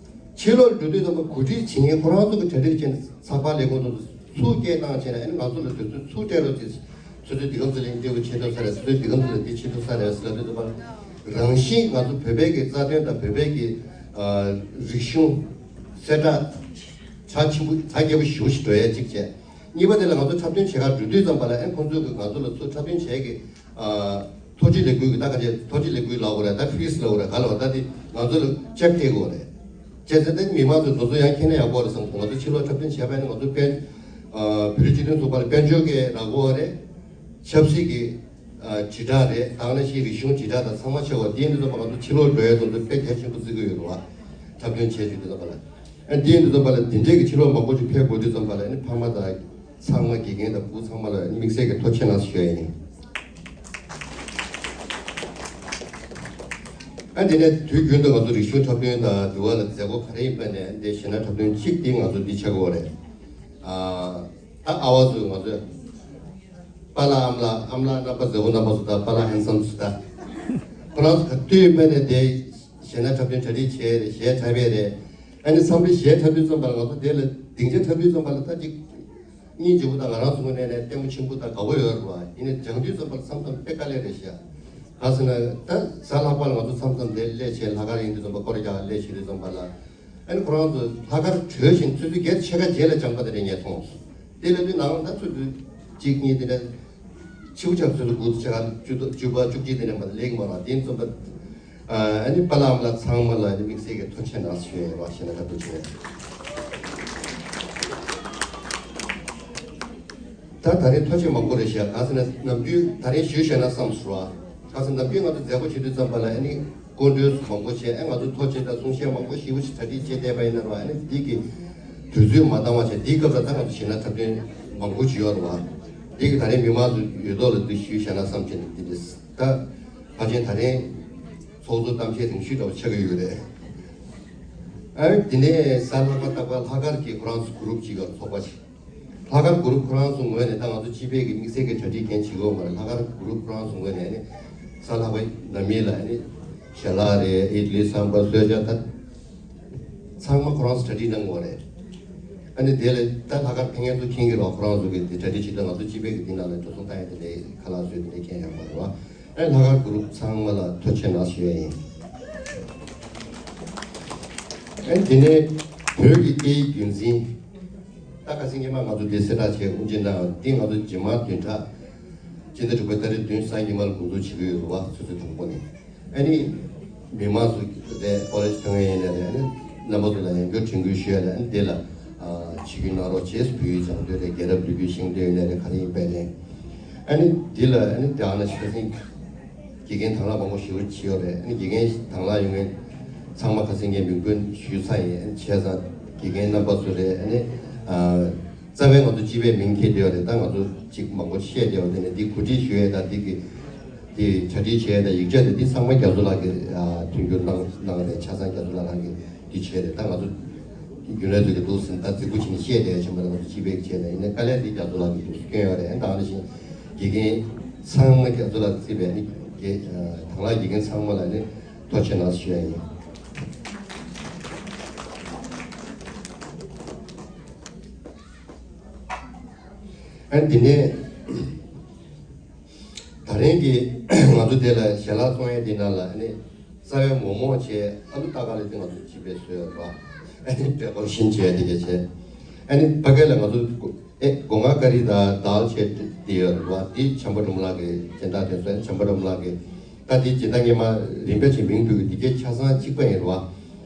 ཕྱི་ལོགས་འགྲོ་དུས་ཙམ་པ་གོ་སྒྲིག་བྱེད་མཁན་ཁོ་རང་ཚོ་གི་གྲ་སྒྲིག་བྱས་ནས་ཚགས་པར་ལས་ཁུངས་ཚོ་ཚུར་སྐད་བཏང་བྱས་ནས་ཨ་ནི་ང་ཚོ་ལ་དུས་ཚོད་ཚུར་སྤྲད་རོགས་བྱེད། ཚོད་ཚོད་འདི་ག་ཚོད་ལ་འདི་བྱེད་ཐུབ་ས་རེད། ཚོད་ཚོད་འདི་ག་ཚོད་ལ་འདི་བྱེད་ཐུབ་ས་རེད་ཟེར་ལབ་དུས་ཙམ་པ་རང་བཞིན་ང་ཚོ་བོད་པའི་གི་རྩ་དོན་དང་བོད་པའི་གི་ཨ་རིག་གཞུང་ གསལ་བསྒྲགས་གྲ་ཆེན་པོ་གྲ་རྒྱས་པོ་ཞེ་པོ་ཞིག་འགྲོ་ཡས་གཅིག་བྱས། གཉིས་པ་དེ་ལ་ང་ཚོ་འཁྲབ་སྟོན་བྱེད་གར་འགྲོ་དུས་ཙམ་པ་ལ་ཨེ་ཁོང་ཚོས་ཀྱི་ང་ཚོ་ལ་ཚུར་འཁྲབ་སྟོན་བྱེད་ཀྱི་ཨ། ཐོ་ཅི་ལས་འགུལ་གྱི་ད་ག་ཅེ་ཐོ་ཅི་ལས་འགུལ་ལབ་དགོས་རེད། ད་ཕི་སི་ལབ་དགོས་རེད། ག་ལབ་ད་དེ་ང་ཚོ་ལ་ཅེག་སྤྲད་དགོས་རེད། བྱས་ཙང་ད་མི་མང་ཚོས་དེ་ཚོ་ཡང་མཁྱེན་ན་ཡག་པོ་རེད་བསམ་སོང་། ང་ཚོ་ཕྱི་ལོགས་འཁྲབ་སྟོན་བྱས་པ་ནི་ང་ཚོ་དཔལ་ཨ། བོད་རིགས་སྤྱི་མཐུན་ཚོགས་པ་ལ་དཔལ་འབྱོར་གྱི་རག་དགོས་རེད། ཆབ་སྲིད་ཀྱི་ཨ། དྲིལ་བསྒྲགས་རེད། ད་ག་ནང་བཞིན་རིག་གཞུང་དྲིལ་བསྒྲགས་དང་ཚང་མ་ཆགས་པ་དེ་ཡིན་དུས་ཙམ་པ་ང་ཚོ་ཕྱི་ལོགས་འགྲོ་ཡས་དེ་ཚོ་དཔེ་གལ་ཆེན་པོ་བརྩི་གི་ཡོད་རེད་བ། འཁྲབ་སྟོན་བྱས་བྱས་དུས་ཙམ་པ་ལ། ཨ། དེ་ཡིན་དུས་ཙམ་པ་ལ་དེ་འདྲས་ཀྱི་ཕྱི་ལོགས་མང་པོ་ཞིག་ཕེབས་དགོས་དུས་ཙམ་པ་ལ་ཨ་ནི་ཕ་མ་དང་། ཚང་མ་དགེ་རྒན་དང་བུ་ཚང་མ་ལ་དམིགས་བསལ་གྱི་ཐུགས་རྗེ་གནང་ཞུ་ཡ་ཡིན། ཨ་དེ་ནས་དུས་རྒྱུན་དུ་ང་ཚོ་རིག་གཞུང་འཁྲབ་སྟོན་དང་འདི་བ་ལ་མཛད་སྒོ་ག་རེ་ཡིན་པ་ནས་འདི་གཞས་སྣ་འཁྲབ་སྟོན་གཅིག་དེ་ང་ཚོ་འདི་ཆགས་ཀྱི་ཡོད་རེད། ཨ་ད་ཨ་བ་ཚོས་ང་ཚོས་པཱ་ལགས་ཨ་མ་ལགས་ཨ་མ་ལགས་རྣམ་པ་མཛའ་བོ་རྣམ་པ་ཚོ་དང་པཱ་ལགས་ཧན་སམ་ཚོ་དང་ཁོ་རང་ཚོ་ག་དུས་ཡིན་པ་ནས་འདི་གཞས་སྣ་འཁྲབ་སྟོན་གྲ་སྒྲིག་བྱས་རེད། གཞས་འཁྲབ་པས་རེད། ཨ་ནི་མཚམས་རེ་གཞས་འཁྲབ་དུས་ཙམ་པ་ལ་ང་ཚོ་དེ་ལ་སྡིངས་ཆ་འཁྲབ་དུས་ཙམ་པ་ལ་ད་ཅིག་སྙིང་རྗེ་པོ་དང་ང་རང་ཚོ་ངོས་ནས་ནས་ལྟད་མོ་ཆེན་པོ་དང་དགའ་པོ་ཡོད་རེད་བ། ཡིན་ནའི་སྦྱང་དུས་ཙམ་པ་ལ་མཚམས་མཚམས་དཔེ་དཀའ་ལས་རེད་ཤག་ག་ཟེར་ན་ད་གཟའ་ལྷག་པ་ལ་ང་ཚོ་མཚམས་མཚམས་དེ་སླེབས་བྱས་ལྷག་དཀར་ཡིན་དུས་ཙམ་པ་སྐོར་རྒྱག་སླེབས་བྱེད་དུས་ཙམ་པ་ལ། ཨ་ནི་ཁོ་རང་ཚོ་ལྷག་དཀར་གྲོལ་བཞིན་ཆུ་ཚོད་བརྒྱད་ཕྱེད་ཀ་རྗེས་ལ་སྦྱངས་པ་དེ་འདྲ་ངས་མཐོང་སོང་། དེ་ལབ་དུས་ནང་ད་ཆུ་ཚོད་གཅིག་གཉིས་དེ་འདྲ། ཕྱི་པོ་ཆགས་ཚོད་དུ་དགུ་ཆ་བཅུ་དང་བཅུ་པ་བཅུ་གཅིག་དེ་ནས་མར་ལེགས་མ་ར་དེ་ཚོ་པ། ཨ་ནི་པཱ་ལགས་ཨ་མ་ལགས་ཚང་མ་ལ་ནི་དམིགས་བསལ་གྱི་ཐུགས་རྗེ་གནང་ཞུ་ཡ་ཡིན་རོགས་ཞེ་ན་དྲག་པོ་བྱས། ད་ད་རེས་ཐུགས་རྗེ་མང་པོ་རེད་ཤག་ག་ཟེར་ན་ནམ་རྒྱུན་ད་རེས་ཞུས་བཤད་ན་བསམ་སོང་ར། ག་ཟེར་ནམ་རྒྱུན་ང་ཚོ་མཛད་སྒོ་བྱེད་དུས་ཙམ་པ་ལ་ཨ་ནི། སྐུ་མགྲོན་མང་པོ་བྱས་ཨེ་ང་ཚོ་ཐུགས་རྗེ་དང་གསུང་བཤད་མང་པོ་ཞེ་པོ་ཞིག་གྲ་སྒྲིག་བྱས་བསྡད་པ་ཡིན་ན་ར་ཨ་ནི་འདི་གི་དུས་ཚོད་མ་འདང་བ་བྱས་འདིའི་སྐབས་ལ་ད་ང་ཚོ་གཞས་སྣ་འཁྲབ་སྟོན་མང་པོ་ཞིག་ཡོད་ར་བ། འདི་གི་ད་རེས་མི་མང་ཚོ་ཡོད་དོ་ལ་འདི་ཞུས་བྱས་ན་བསམ་བྱས་ནས་འདི་འདྲས་ད་ཕལ་ཆེར་ད་རེས་ཚོགས་གཙོ་གཏམ་བཤད་རིང་ཤོས་འདྲ་བོ་ཆགས་ཀྱི་ཡོད་རེད། ཨ་ནི་འདི་ནས་གཟའ་ལྷག་པ་རྟག་པར་ལྷག་དཀར་གྱི་ཁོ་རང་ཚོ་གུ་རུབ་ཅིག་ཡོད་ཚོགས་པ་ཞིག་ལྷག་དཀར་གུ་རུབ་ཁོ་རང་ཚོ་ངོས་ནས་ད་ང་ཚོ་སྤྱི་པའི་གི་དམིགས་བསལ་གྱི་གྲ་སྒྲིག་མཁན་བྱེད་དགོས་མ་རེད། ལྷག་དཀར་གུ་རུབ་ཁོ་རང་ཚོ་ངོས་ནས་ནི་གཟའ་ལྷག་པའི་ནམ་ཡིན་ལ་ནི་ཞལ་ལག་རེད། ཨིཌ་ལི་ཚང་པ་གསོལ་ཇ་ད་ཚང་མ་ཁོ་རང་ཚོ་གྲ་སྒྲིག་གནང་དགོས་རེད། ཨ་ནི་དེ་ལས་ད་ལྷག་དཀར་ཕེབས་མཁན་ཚོ་མཁྱེན་གྱི་རེད་བ། ཁོ་རང་ཚོ་གི་དེ་གྲ་སྒྲིག་བྱེད་དུས་ང་ཚོ་སྤྱི་པའི་གི་དེ་ནང་ལ་འགྲོ་སོང་བཏང་ཡ་དེ་ལས་ཁ་ལག་བཟོས་དེ་ལས་མཁན་ཡོད་མ་རེད་བ། ཨ་ནི་ལྷག་དཀར་གུ་རུབ་ཚང་མ་ལ་ཐུགས་རྗེ་གནང་ཞུ་ཡ་ཡིན། ཨ་ནི་དེ་ནས་བོད་ཀྱི་སྐད་ཡིག་རྒྱུན་འཛིན། ད་ཁ་སང་ཉི་མ་ང་ཚོ་འདི་གསལ་བསྒྲགས་བྱས་དབུ་འབྱེད་གནང་འདི་ང་ཚོ་རྗེས་མ་བདུན་ཕྲག་སྤྱི་ཟླ་དྲུག་པའི་ཏ་རིག་བདུན་གཟའ་ཉི་མ་ལ་འགོ་འཛུགས་བྱེད་ཀྱི་ཡོད་རེད་བ། ཆུ་ཚོད་དྲུག་པ་ནས་ཨ་ནི་མི་མང་ཚོ་རེད། ཀོ་ལེ་ཇི་ཐོན་མཁན་ཡིན་ནའི་རེད། ཨ་ནི་རྣམ་པ་ཚོ་ལ་ཡང་བསྐྱར་དྲན་སྐུལ་ཞུ་ཡ་རེད། ཨ་ནི་འདི་ལ་ཆིབས་བསྒྱུར་གནང་རོགས་བྱས། བོད་ཡིག་སྦྱང་འདོད་རེད། རྒྱལ་རབས་ལོ་རྒྱུས་ཤེས་འདོད་ཡིན་ནའི་རེད། ག་རེ་ཡིན་པའི་ནས་ཨ་ནི་འདི་ལ་ཨ་ནི་དེ་ཨ་ན་ཆི་ཁ་སིང་དགེ་རྒན་དང་བླངས་མང་པོ་ཞེ་པོ་ཅིག་ཡོད་རེད། ཨ་ནི་དགེ་རྒན་དང་བླངས་ཡོང་མཁན་ཚང་མ་ཁ་སང་ངས་མིང་འབོད་ཞུས་ཚར་ཡིན། ཨ་ནི་བྱས་ཙང་དགེ་རྒན་རྣམ་པ་ཚོ་རེད། ཨ་ནི་ཨ་རྩ་བའི་ང་ཚོ་སྤྱི་པའི་མིང་འཁྱེར་བསྡད་ཡོད་རེད། ད་ང་ཚོ་ཅིག་མང་པོ་བཤད་བསྡད་ཡོད་དེ་ནས་འདི་གོ་སྒྲིག་ཞུ་ཡས་དང་འདི་གི་འདི་གྲ་སྒྲིག་བྱས་དང་ཡིག་ཆ་དེ་འདི་ཚང་མ་རྒྱ་མཚོ་ལགས་ཀྱིས་ཨ་མཐུན་འགྱུར་གནང་གནང་རེད། ཆ་ཚང་རྒྱ་མཚོ་ལགས་རང་གིས། དེ་བྱས་རེད། ད་ང་ཚོ་རྒྱུན་ལས་ཚོ་གི་འདུག་ཟིན་ད་རྫིག་པོ་བྱས་ནས་བཤད་བསྡད་ཕྱིན་པ་ལ་ང་ཚོ་སྤྱི་པའི་བྱས་ནས་ཡིན་ན་དཀའ་ལས་དེ་རྒྱ་མཚོ་ལགས་ཀྱི་འདུག་སེ་སྐྱོན་ཡོད་རེད། ད་ག་ནང་བཞིན་དགེ་རྒན་ཚང་མ་རྒྱ་མཚོ་ལགས་བརྩིས་པའི་ནི་དགེ་དང་བླངས་དགེ་རྒན་ཚང་མ་ལ་ནི་ཐུགས་རྗེ་གནང་ཞུ་ཡ་ཡིན། ཨ་ནི་དེ་ནས། ད་རིང་གི་ང་ཚོ་དེ་ལ་ཞལ་ལག་བཙོང་ཡས་དེ་ནང་ལ་ཨ་ནི་རྩ་བའི་མོག་མོག་བྱས་ཨ་ལུ་ཏག་ཀ་ལ་དེ་ང་ཚོ་སྤྱི་པའི་བཟོས་ཡོད་རེད་བ། ཨ་ནི་པེ་པར་ཤིན་བྱས་དེ་གས་བྱས། ཨ་ནི་ཕ་གི་ལ་ང་ཚོ་ཨེ་སྒོ་ང་ཀ་རི་དང་དཱལ་བྱས་དེ་ཡོད་རེད་བ། དེ་བྱམས་པ་སྒྲོལ་མ་ལགས་ཀྱི་སྦྱིན་བདག་དེ་ཚོ་ཨ་ནི་བྱམས་པ་སྒྲོལ་མ་ལགས་ཀྱི་ད་དེ་སྦྱིན་བདག་ངས་མ་རིམ་པས་ཅིག་མིང་འབོད་ཀྱི་དེ་གས་ཆ་ཚང་གཅིག་པ་ཡིན་རེད་བ།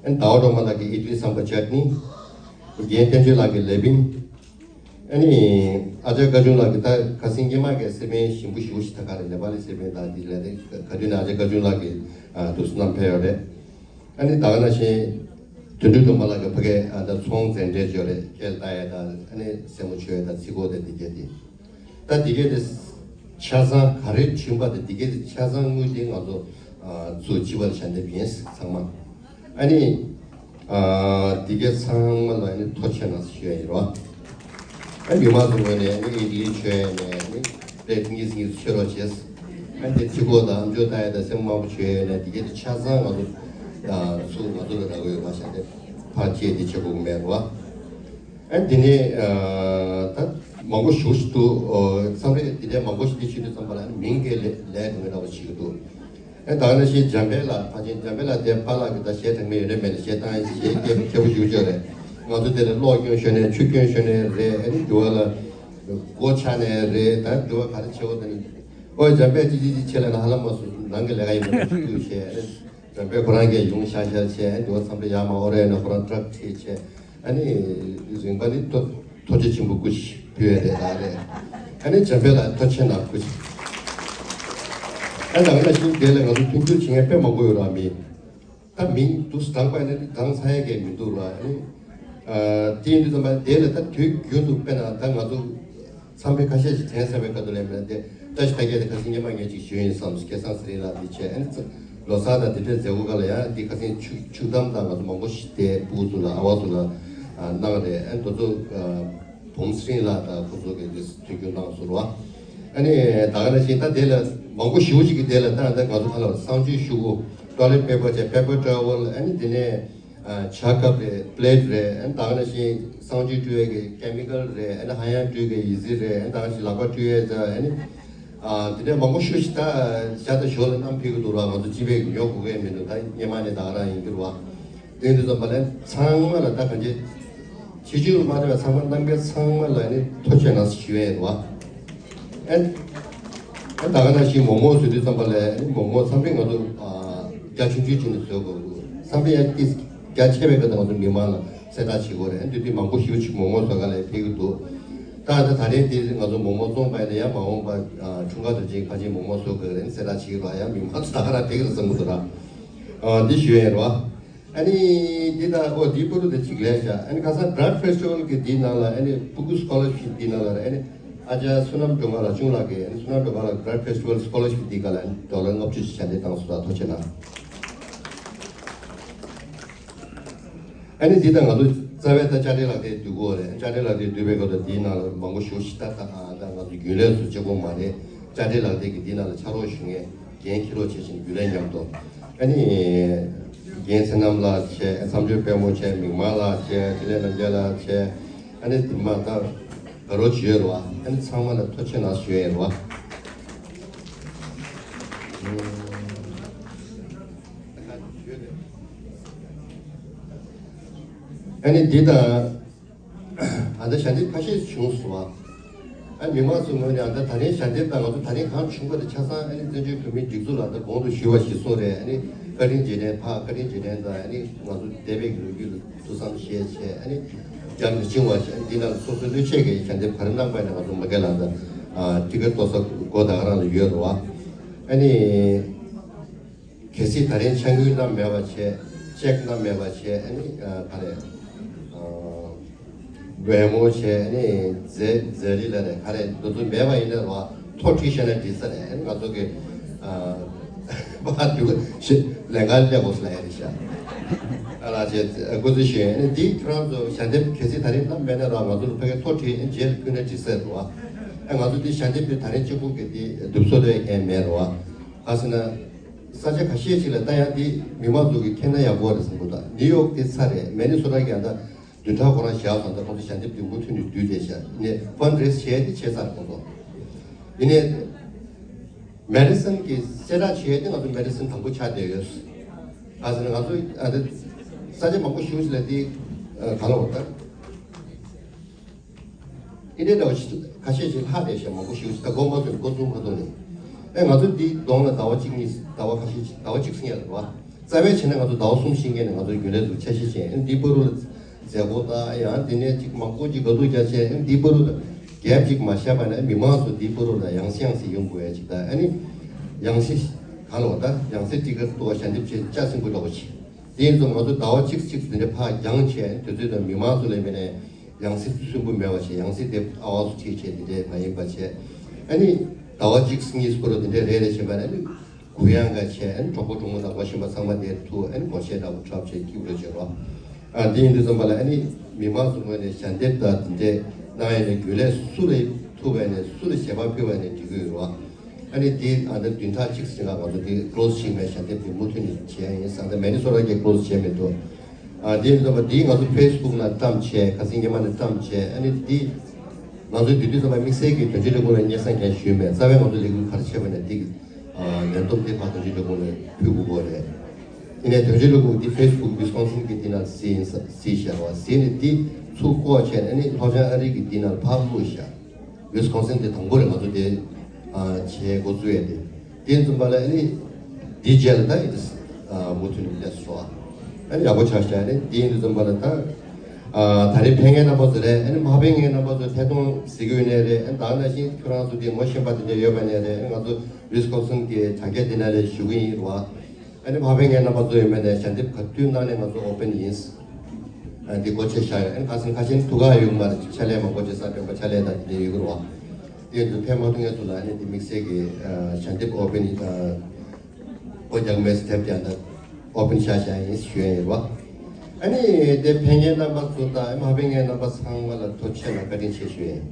ཨ་ནི་ཟླ་བ་སྒྲོལ་མ་ལགས་ཀྱི་ཨིཌ་ལི་སམ་བར་ཅཊ་ནི། རྒན་བསྟན་ཆོས་ལགས་ཀྱི་ལེ་པིན། ཨ་ནི་ཨ་ཅག་བཀའ་བྱུང་ལགས་ཀྱིས་ད་ཁ་སང་སྔོན་མ་གི་སེར་པན་ཞིམ་པོ་ཞེ་པོ་ཞིག་ད་ག་རེ་ནེ་པ་ལི་སེར་པན་དང་དེ་ལས་དེ་ག་དུས་ནས་ཨ་ཅག་བཀའ་བྱུང་ལགས་ཀྱིས་ཨ་འདུག་སེ་བསྣམས་ཕེབས་ཡོད་རེད། ཨ་ནི་ད་ག་ནང་བཞིན་དོན་གྲུབ་སྒྲོལ་མ་ལགས་ཀྱིས་ཕ་གིར་ཨ་ད་ཚོང་མཛད་འཕྲིན་བརྗོད་རེད། སྐད་ལྟ་ཡས་དང་ཨ་ནི་སེན་མོ་མཆོད་ཡས་དང་ཚིག་གོ་དང་འདི་གས་དེ། ད་འདི་གས་དེ་ཆ་ཚང་ག་རེ་བྱུང་པ་དང་འདི་གས་དེ་ཆ་ཚང་དངུལ་དེ་ང་ཚོ་ཨ་ཚུར་སྤྱི་པར་ཞལ་འདེབས་ཡིན་ཚང་མ། ཨ་ནི། ཨ་འདི་གས་ཚང་མ་ལ་ཨ་ནི་ཐུགས་རྗེ་གནང་ཞུ་ཡ་ཡིན་རོ། ཨ་མི་མང་ཚོ་ངོས་ནས་ཨ་ནི་ཨིཌ་ལི་མཆོད་ཡ་ནས་ཨ་ནི་པླེཊ་གཉིས་གཉིས་མཆོད་རོགས་བྱས། ཨ་འདི་ཕྱི་སྒོ་དང་ཨ་མཆོད་ལྟ་ཡ་དང་སེན་མོ་མང་པོ་མཆོད་ཡ་ནས་འདི་གས་དེ་ཆ་ཚང་ང་ཚོ་ཨ་ཚུར་ང་ཚོ་ལ་རག་གི་ཡོད་མ་ཤག་དེ་ཕར་བཅད་དེ་བྱེད་དགོས་ཀྱི་མེད་རོ། ཨ་འདི་ནས་ཨ་ད་མང་པོ་ཞེ་པོ་ཞིག་འདུག་ཨོ་མཚམས་རེ་འདི་འདྲའི་མང་པོ་ཞིག་འདི་ཞུ་དུས་ཙམ་པ་ལ་ཨ་ནི་མིང་གི་ལས་ལས་དེ་འདྲ་བ་ཞིག་འདུག་ཨ་ད་ག་ནང་བཞིན་འཇམ་དཔལ་ལགས་ཕལ་ཆེར་འཇམ་དཔལ་ལགས་དེ་པཱ་ལགས་ཀྱི་ད་གཞས་གྲངས་མེད་ཡོད་རེད་མེད་ལ་གཞས་བཏང་གཞས་སྐད་མཁས་པོ་ཞེ་པོ་ཅིག་ཡོད་རེད། ང་ཚོ་དེ་ལ་གློག་སྐྱོན་ཞོན་ནས་ཆུ་སྐྱོན་ཞོན་ནས་རེད། ཨ་ནི་འགྱུར་བ་ལ་སྒོ་ཆགས་ནས་རེད། ད་འགྱུར་བ་ག་རེ་བྱེད་འོ་ད་ནི་ཨོ་འཇམ་དཔལ་ཅི་ཅི་ཅི་བྱེད་ལ་ན་ཧ་ལམ་མ་སོང་ནང་གི་ལས་ཀ་ཡིན་པ་ཞིག་བསྐུལ་བྱས། ཨ་ནི་འཇམ་དཔལ་ཁོ་རང་གིས་ཡོང་ཤག་ཤག་བྱས། ཨ་ནི་འགྱུར་བ་མཚམས་རེ་ཡར་མར་ཨོ་རེད་ན་ཁོ་རང་ཊག་ཁྲིད་བྱས། ཨ་ནི་རིམ་པ་ནི་ཐོ་ཐོ་ཅོ་ཆེན་པོ་སྐུ་ཞིག་ཕུལ་བས་རེད་ད་རེད། ཨ་ནི་འཇམ་དཔལ་ལ་ཐོ་ཆེན་ནང་སྐུ་ཞིག་ཨ་ད་ག་ན་ཤིང་དེ་ལ་ང་ཚོ་མཐུན་འགྱུར་བྱེད་མཁན་དཔེ་མང་པོ་ཡོད་ར་མི། ད་མིང་འདུག་སྒང་པ་ནི་སྒང་ཚ་ཡ་གས་མི་འདུག་ར། ཨ་ནི། ཨ་དེ་ཡིན་དུས་ཙམ་པ་དེ་ལ་ད་དུས་རྒྱུན་དུ་དཔེར་ན་ད་ང་ཚོ་མཚམས་རེ་ཁ་ཤས་ཤིག་དྲན་ས་བའི་སྐབས་དུ་ལས་མེད་དེ་བཀྲ་ཤིས་ཕ་སྐད་དེ་ཁ་སང་སྔོན་མ་ངས་ཅིག་ཞུས་ཡིན་བསམ། སྐལ་བཟང་ཚེ་རིང་ལགས་འདི་བྱས། ཨ་ནི་ལོ་གསར་དང་དེ་འདྲའི་མཛད་སྒོ་སྒང་ལ་ཡང་འདི་ཁ་སང་ཆུ་ཆུ་དམ་དང་ང་ཚོ་མང་པོ་ཞིག་དེ་སྤུ་གུ་ཚོ་ལ་ཨ་བ་ཚོ་ལ་གནང་རེད། ཨ་ནི་དེ་ཚོ་བུམ་སྲིང་ལགས་དང་ཁོ་ཚོ་གིས་འདི་དུས་རྒྱུན་གནང་སོང་ར། ཨ་ནི་ད་ག་ནང་བཞིན་ད་དེ་ལ་མང་པོ་ཞེ་པོ་ཅིག་གི་དེ་ལ་ད་ད་ང་ཚོ་ཁ་ལ་བ་གསང་སྤྱོད་ཤོག་གུ་ཊོ་ལེཊ་པེ་པར་བྱས་པེ་པར་ཊ་ཝལ། ཨ་ནི་དེ་ནས་ཇ་ཀབ་རེད། པི་ལེཊ་རེད། ཨ་ནི་ད་ག་ནང་བཞིན་གསང་སྤྱོད་བཀྲུ་ཡས་ཀྱི་ཀེ་མི་ཀལ་རེད། ཨ་ནི་ཧ་ཡང་བཀྲུ་ཡས་ཀྱི་ཡི་ཙི་རེད། ཨ་ནི་ད་ག་ནང་བཞིན་ལག་པ་བཀྲུ་ཡས་ཙ། ཨ་ནི་དེ་འདྲ་མང་པོ་ཞེ་པོ་ཅིག་ད་ཇ་དང་ཞོ་ལ་བསྣམས་ཕེབས་ཀྱི་འདུག་ར། ང་ཚོ་སྤྱི་པའི་ཉོ་དགོས་ཀྱི་མི་འདུག་ད་སྔོན་མ་ནས་ད་ག་རང་ཡིན་གྱི་རེད་བ། དེ་འདུག་ཙམ་པ་ལས་ཚང་མ་ལ་ད་གང་ཅི། ཕྱི་ཕྱིར་མ་རེད་པ། ཚང་མ་རྣམ་རྒྱལ་ཚང་མ་ལ་ནི་ཐུགས་རྗེ་གནང་ཞུ་ཡས་རེད་བ། ཨན། ཨན་ད་ག་ནང་བཞིན་མོག་མོག་བཟོས་དུས་ཙམ་པ་ལས་ནི་མོག་མོག་མཚམས་རེ་ང་ཚོ་རྒྱ་ཆུང་ཆུང་བྱས་ནས་བཟོ་དགོས་འདུག་མཚམས་རེ་ཡང་ཏིས་རྒྱ་ཆེ་བའི་སྐབས་ང་ཚོ་མི་མང་ལ་གསལ་བསྒྲགས་བྱེད་དགོས་རེད། ཨན་དེ་དུས་མང་པོ་ཞེ་པོ་ཅིག་མོག་མོག་བཟོ་ག་ལ་ཕེབས་ཀྱི་འདུག་ད་ད་ད་རེས་དེ་ང་ཚོ་མོག་མོག་བཙོང་པ་ཡིན་ན་ཡང་མ་འོངས་པ་འཁྲུངས་སྐར་དུས་ཆེན་ཁ་ཆེ་མོག་མོག་བཟོ་དགོས་རེད་གསལ་བསྒྲགས་བྱེད་ཀྱི་རེད་བ། ཡང་མི་མང་ཚོ་ད་ག་རང་ཕེབས་ཀྱི་རེད་བསམ་གྱི་འདུག་ར། འདི་ཞུ་ཡས་རེད་བ། ཨ་ནི་འདི་ད་ཨོ་འདི་པུ་རུ་དེ་གཅིག་ལས་བྱ། ཨ་ནི་ཁ་སང་Blood Festival གི་འདི་ནང་ལ་ཨ་ནི་སྤུ་གུ་scholarship འདི་ནང་ལ་ཨ་ནི་ཨ་ཅག་བསོད་ནམས་སྒྲོལ་དཀར་ལགས་ཆུང་ལགས་ཀྱིས་ཨ་ནི་བསོད་ནམས་སྒྲོལ་དཀར་ལགས་Blood Festival scholarship འདི་ག་ལ་ཨ་ནི་ཌོ་ལར་ལྔ་བཅུ་ཞིག་ཞལ་འདེབས་བཏང་སོང་། ད་ཐུགས་རྗེ་གནང་། ཨ་ནི་འདི་ད་ང་ཚོ་རྩ་བའི་ད་དཔྱ་ཁྲལ་ལག་དེབ་བསྡུ་དགོས་རེད། དཔྱ་ཁྲལ་ལག་དེབ་བསྡུ་བའི་སྐབས་དུ་འདིའི་ནང་ལ་མང་པོ་ཞེ་པོ་ཞིག་ད་ད་ད་ང་ཚོ་རྒྱུན་ལས་སུ་གཅིག་པོ་མ་རེད། དཔྱ་ཁྲལ་ལག་དེབ་ཀྱི་འདིའི་ནང་ལ་ཕྱག་རོགས་ཞུ་མཁན་འགན་འཁྱེར་རོགས་བྱེད་བཞིན་རྒྱུན་ལས་མཉམ་དུ། ཨ་ནི། རྒན་ཚེ་རྣམ་ལགས་བྱས། མཚམས་སྦྱོར་དཔལ་མོ་བྱས། མིག་དམར་ལགས་བྱས། དྲིན་ལས་རྣམ་རྒྱལ་ལགས་བྱས། ཨ་ནི་དེ་མ་ད་དགའ་རོགས་བྱེད་རོགས། ཨ་ནི་ཚང་མ་ལ་ཐུགས་རྗེ་གནང་ཞུ་ཡས་རོགས། ཨ་ནི་འདི་དང་། ཨ་ད་ཞལ་འདེབས་ཁ་ཤས་བྱུང་སོང་བ། ཨ་མི་མང་ཚོའི་ངོས་ནས་ཨ་ད་ད་རིང་ཞལ་འདེབས་དང་ང་ཚོ་ད་རིང་གང་བྱུང་བ་དེ་ཆ་ཚང་ཨ་ནི་བཙན་བྱོལ་བོད་མིའི་སྒྲིག་འཛུགས་ལ་ད་གོང་དུ་ཞུས་པ་བཞིན་སོང་རེད། ཨ་ནི་བཀའ་དྲིན་རྗེས་དྲན་ཕ་བཀའ་དྲིན་རྗེས་དྲན་དང་ཨ་ནི་ང་ཚོ་འདས་པའི་ལོ་རྒྱུས་ལ་ཐུགས་བསམ་བཞེས་བྱས། ཨ་ནི་རྒྱ་མི་འཆིང་བ་བྱས། ཨ་ནི་འདི་ནང་ལ་སོ་སོའི་བློས་ཆས་ཀྱི་ཞལ་འདེབས་ག་རེ་གནང་པ་ཡིན་ན་ང་ཚོ་མ་སྐད་ལ་ད་ཨ་ཊི་ཀེ་ཊི་གཏོང་ས་སྒོ་ད་ག་རང་ལ་ཡོད་རེད་བ། ཨ་ནི། གལ་སྲིད་ད་རིང་ཆང་ཁུལ་བསྣམས་མེད་པ་བྱས། ཅེག་བསྣམས་མེད་པ་བྱས། ཨ་ནི་ཨ་ག་རེ། ཨ་བེ་མོ་བྱས། ཨ་ནི་ཛེ་ཛེ་རི་ལ་རེ་ག་རེ་འདི་ཚོ་མེད་པ་ཡིན་ན་རོ་ཐོ་ཁྲིད་བཤད་ན་འགྲིག་ས་རེད། ཨ་ནི་ང་ཚོ་གི་ཨ་པ་དུས་ཤི་ལན་ག་ལས་གོ་སི་ལ་ཡ་རེ་ཤ་ཨ་ལ་བྱས་སྐུ་ཚེ་ཞུ། ཨ་ནི་འདི་ཁྱོད་རང་ཚོ་ཞལ་འདེབས་གལ་སྲིད་ད་རིང་བསྣམས་མེད་ན་རོ་ང་ཚོ་ལ་ཕ་གི་ཐོ་ཁྲིད། ཨ་ནི་རྗེས་ལ་ཕུལ་ན་འགྲིག་ས་རེད་རོ། ཨ་ང་ཚོ་འདི་ཞལ་འདེབས་འདི་ད་རིང་གཅིག་པུ་གི་འདི་སྡུག་སོ་དོད་མཁན་མེད་རོ། ག་ཟེར་ན། ས་ཆ་ཁ་ཤས་ཤིག་ལ་ད་ཡང་འདི་མི་མང་ཚོ་གིས་མཁྱེན་ན་ཡག་པོ་རེད་བསམ་གྱི་འདུག་ད་ནིའུ་ཡོག་དེ་ཚ་རེད། མེ་ནི་སོ་ཊ་གི་ཡང་ད་བདུན་ཕྲག་ཁོ་རང་བཞག་སོང་། ད་ཁོང་ཚོ་ཞལ་འདེབས་འདི་མུ་མཐུད་ནས་བསྡུས་བསྡད་ཤག་ཡིན་ནའི་ཕན་རེ་སི་བྱས་ཏེ་བྱས་ཚར་ཁོང་ཚོ། ཡིན་ནའི་མེ་ཌི་སན་གི་གསལ་བསྒྲགས་བྱས་ཏེ་ང་ཚོ་མེ་ཌི་སན་དང་པོ་ཆགས་བསྡད་ཡོད། ག་ཟེར་ན་ང་ཚོ་ཨ་ད་ས་ཆ་མང་པོ་ཞེ་པོ་ཅིག་ལ་འདི་ག་ལ་འོ་ད། ཨིན་ཌི་ཡ་འདྲ་བོ་ཞིག་ཁ་ཤས་ཤིག་ལྷག་བསྡད་ཤག་མང་པོ་ཞེ་པོ་ཞིག་ད་དགོངས་པ་ཚོས་འགོ་བཙུགས་མ་ཐུབ་ནས། ཨེ་ང་ཚོ་འདི་གདོང་ལ་ཟླ་བ་གཅིག་གཉིས། ཟླ་བ་ཁ་ཤས་ཤིག་ཟླ་བ་གཅིག་ཟིན་ཡ་རེད་བ། རྩ་བའི་བྱས་ན་ང་ཚོ་ཟླ་བ་གསུམ་ཤིང་ཀན་ནས་ང་ཚོ་རྒྱུན་ལས་ཚོ་འཆར་གཞི་བྱས། ཨེ་འདི་བར་དུ་ལ་མཛད་སྒོ་དང་ཡང་དེ་ནས་ཅིག་མང་པོ་ཅིག་དགའ་སྡུག་རྒྱག་བྱས། ཨེ་འདི་བར་དུ་ལ་གེབ་ཅིག་མ་བཞག་པ་ན་མི་མང་ཚོ་འདི་བར་དུ་ལ་ཡང་སེ་ཡང་སེ་ཡོང་དགོས་ཡ་ཅིག་ད་ཨ་ནི་ཡང་སེ་ག་ལ་བ་ད་ཡང་སེ་ཊི་ཀེ་ཊི་གཏུབ་པ་ཞལ་འདེབས་བྱས་ལྕགས་སྲིན་པོ་འདྲ་བོ་ཞིག་དེ་ཡིན་ཙང་ང་ཚོ་ཟླ་བ་གཅིག་གཅིག་དེ་འདྲ་ཕར་འགྱངས་བྱས། དུས་ཚོད་དང་མི་མང་ཚོ་ལ་མིན་ནས་ཡང་སྲིད་སུན་པོ་མེད་པ་བྱས། ཡང་སྲིད་དེ་ཨ་བ་སུ་ཁྲིད་བྱས་དེ་འདྲས་མ་ཡིན་པ་བྱས། ཨ་ནི་ཟླ་བ་གཅིག་གཉིས་སྐོར་དེ་འདྲས་རེ་རེ་བྱས་པ་ན་ཨ་ནི་གུ་ཡངས་འགའ་བྱས། ཨ་ནི་གྲོགས་པོ་གྲོགས་མོ་དང་ངོ་ཤེས་པ་ཚང་མ་དེར་ཐུག་ཨ་ནི་སྒོར་གཞས་འདྲ་པོ་འཁྲབ་བྱས་སྐྱིད་པོ་བྱས་རོགས། ཨ་དེ་ཡིན་དུས་ཙམ་པ་ལ་ཨ་ནི་མི་མང་ཚོ་ངོས་ནས་ཞལ་འདེབས་དང་དེ་འདྲས་གནང་ཡས་ནས་རྒྱུན་ལས་སུ་རེ་ཐུབ་པ་ནས་སུ་ལ་ཞལ་པར་ཕུལ་བ་ནས་འགྲིག་གི་ཡོད་རོགས། ཨ་ནི་དེ་ཨ་ནི་བདུན་ཕྲག་གཅིག་ཙམ་ལ་ང་ཚོ་དེ་ཀློ་སི་ཞིག་མེད་ཞལ་འདེབས་དེ་མུ་མཐུད་ནས་བྱས་ཡིན་ས། ད་མེ་ནི་སོ་ཊ་གི་ཀློ་སི་བྱས་མི་འདུག་ཨ་དེ་ཡིན་ཙམ་པ་དེ་ང་ཚོ་ཕེ་སི་བུག་ནང་བཀྲམ་བྱས། ཁ་སང་ཉི་མ་ནས་བཀྲམ་བྱས། ཨ་ནི་དེ་ང་ཚོ་དེ་དུས་ཙམ་པ་དམིགས་བསལ་གྱི་དོན་གཅོད་ལས་ཁུངས་ལ་སྙན་སེང་ཀྱང་ཞུས་མེད། རྩ་བའི་ང་ཚོ་ལས་འགུལ་ག་རེ་བྱས་པ་ནས་དེ་གི་ཨ་ལན་སྟོབས་དེ་ཕར་དོན་གཅོད་ལས་ཁུངས་ལ་ཕུལ་དགོས་ཀྱི་རེད། ཡིན་ནའི་དོན་གཅོད་ལས་ཁུངས་དེ་ཕེ་སི་བུག་ཝི་སི་ཀོན་སིན་གི་དེ་ནང་ ཟིན་ཟིན་བཞག་པ་ཟིན་ནས་དེ་ཚུར་བཀོག་བྱས་ནས་ཨ་ནི་ལྷོ་བྱང་ཨ་རི་གི་དེ་ནང་ཕར་བླུགས་བཞག། ཝིས་ཀོན་སིན་དེ་དང་པོ་རེད། ང་ཚོ་དེ་ཨ་བྱས་འགོ་བཙུགས་ཡས་དེ། དེ་ཙམ་པ་ལ་ཨ་ནི་དེ་རྗེས་ལ་ད་ཡིན་ཨ་མུ་མཐུད་ནས་སླེབས་སོང་། ཨ་ནི་ཡག་པོ་ཆགས་ཤག། ཨ་ནི་དེ་ཡིན་དུས་ཙམ་པ་ལ་ད་ཨ་ད་རེས་ཕེབས་མཁན་རྣམ་པ་ཚོ་རེད། ཨ་ནི་མ་ཕེབས་མཁན་རྣམ་པ་ཚོ་ཐད་གཏོང་གཟིགས་ཡོད་ནའི་རེད། ཨ་ནི་ད་ག་ནང་བཞིན་ཁྱོད་རང་ཚོ་དེ་ངོ་ཤེས་པ་དེ་འདྲ་ཡོད་པ་ནའི་རེད། ཨ་ནི་ང་ཚོ་ཝིས་ཀོན་སིན་གི་དྲ་རྒྱ་དེ་ནང་ལ་ཞུ་གི་ཡིན་རེད་བ། ཨ་ནི་མ་ཕེབས་མཁན་རྣམ་པ་ཚོ་ཡོད་མེད་ནས་ཞལ་འདེབས་ག་དུས་གནང་ནས་ང་ཚོ་ཨོ་པན་ཡིན། ཨ་འདི་སྒོ་ཕྱེ་བཞག་ཡོད། ཨ་ནི་ཁ་སང་ཁ་ཤས་ཐུག་ག་ཡོད་མ་རེད། ཕྱག་ལས་མང་པོ་བྱེད་ས་སྤེན་པ་ཕྱག་ལས་དང་དེ་འདྲ་ཡོད་ཀྱི་རེད་བ། དེ་ཚོ་ཕེབས་མ་ཐུབ་མཁན་ཚོ་ལ་ཨ་ནི་དེ་དམིགས་བསལ་གྱི་ཨ་ཞལ་འདེབས་ཨོ་པན་ཨ་སྒོ་རྒྱག་མེད་ཟེར་ཐེབས་ཀྱང་ད་ཨོ་པན་བཞག་བཞག་ཡིན་ཞུ་ཡ་ཡིན་རེད་བ། ཨ་ནི་དེ་ཕེབས་མཁན་རྣམ་པ་ཚོ་དང་ཨ་མ་ཕེབས་མཁན་རྣམ་པ་ཚང་མ་ལ་ཐུགས་རྗེ་ཆེ་ལ་བཀའ་དྲིན་ཆེ་ཞུ་ཡ་ཡིན།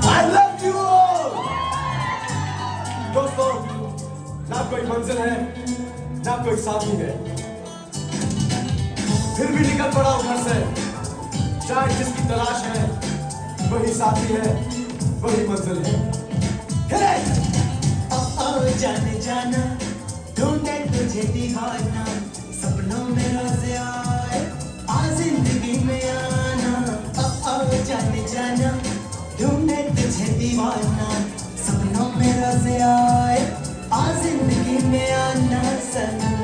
I love you all! दोस्तों, ना कोई मंजिल है, ना कोई साथी है। फिर भी निकल पड़ा हूँ घर से, चाहे जिसकी तलाश है, वही साथी है, वही मंजिल है। Hit it! ओ, ओ, जाने जाना, ढूंढे तुझे दीवाना, सपनों में रोज आए, आ जिंदगी में आना। ओ, ओ, जाने जाना, ढूंढे तुझे दीवाना, सपनों में रोज आए, आ जिंदगी में आना सनम।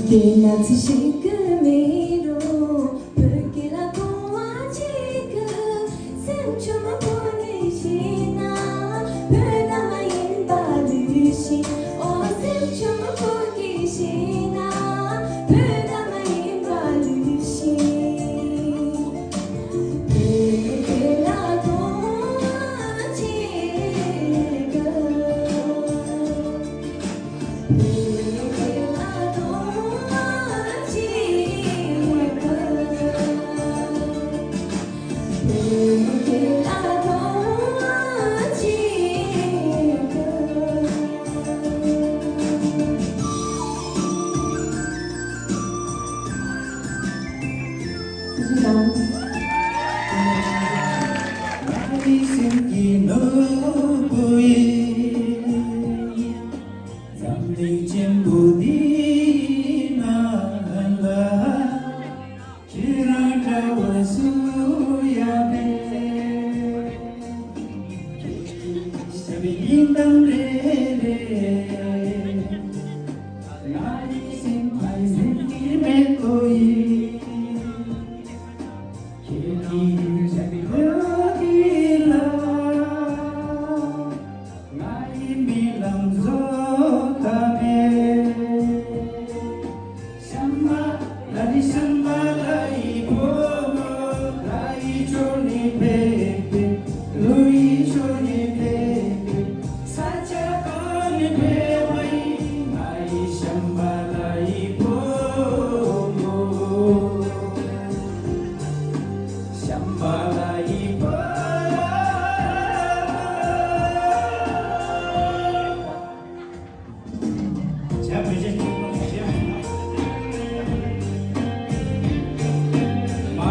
དེ་ན་ཚི་ཞིག་གི་མེ་རོ། བོད་སྐད་ལ་གོ་བ་ཅིག་གི། སེམས་ཆུང་མ་པོ་ནས་ཤེས་ན། བོད་ནང་མ་ཡིན་པ་ལུས་ཤིང་། ཨོ་སེམས་ཆུང་མ་པོ་གིས་ཤེས་ན། བོད་ནང་མ་ཡིན་པ་ལུས་ཤིང་། བོད་སྐད་ལ་གོ་བ་ཅིག་གི། འཛམ་གླིང་ཆེན་པོ་འདི་ན་ལ། ཁྱེད་རང་འདྲ་བ་སུ་ཡང་མེད། ཁྱེད་ཀྱི་ཞབས་པད་སྙིང་གཏམ་རེ་རེ། ང་ཡི་སེམས་ཁའི་སེམས་ཀྱི་མེ་ཏོག་ཡིན། ཁྱེད་ཀྱི་ཞབས་པད་སྙིང་གཏམ་རེ་རེ། ང་ཡི་རྨི་ལམ་རྫོགས་ཐབས་མེད། ཤམ་བྷ་ལ་རི་ཤམ་བྷ་ལ་ཡི་བུ་མོ། ལ་ཡི་ཕྱོགས་ནས་ཕེབས་པའི། ལུ་ཡི་ཕྱོགས་ནས་ཕེབས་པའི། ས་ཆ་གང་ནས་ཕེབས་པ་ཡིན། ང་ཡི་ཤམ་བྷ་ལ་ཡི་བུ་མོ། ཤམ་བྷ་ལ་ཡི་བུ། བྱ་བོད་ཆས་གཅིག་པོ་ཞེས་པ་ཡིན་ན། མ་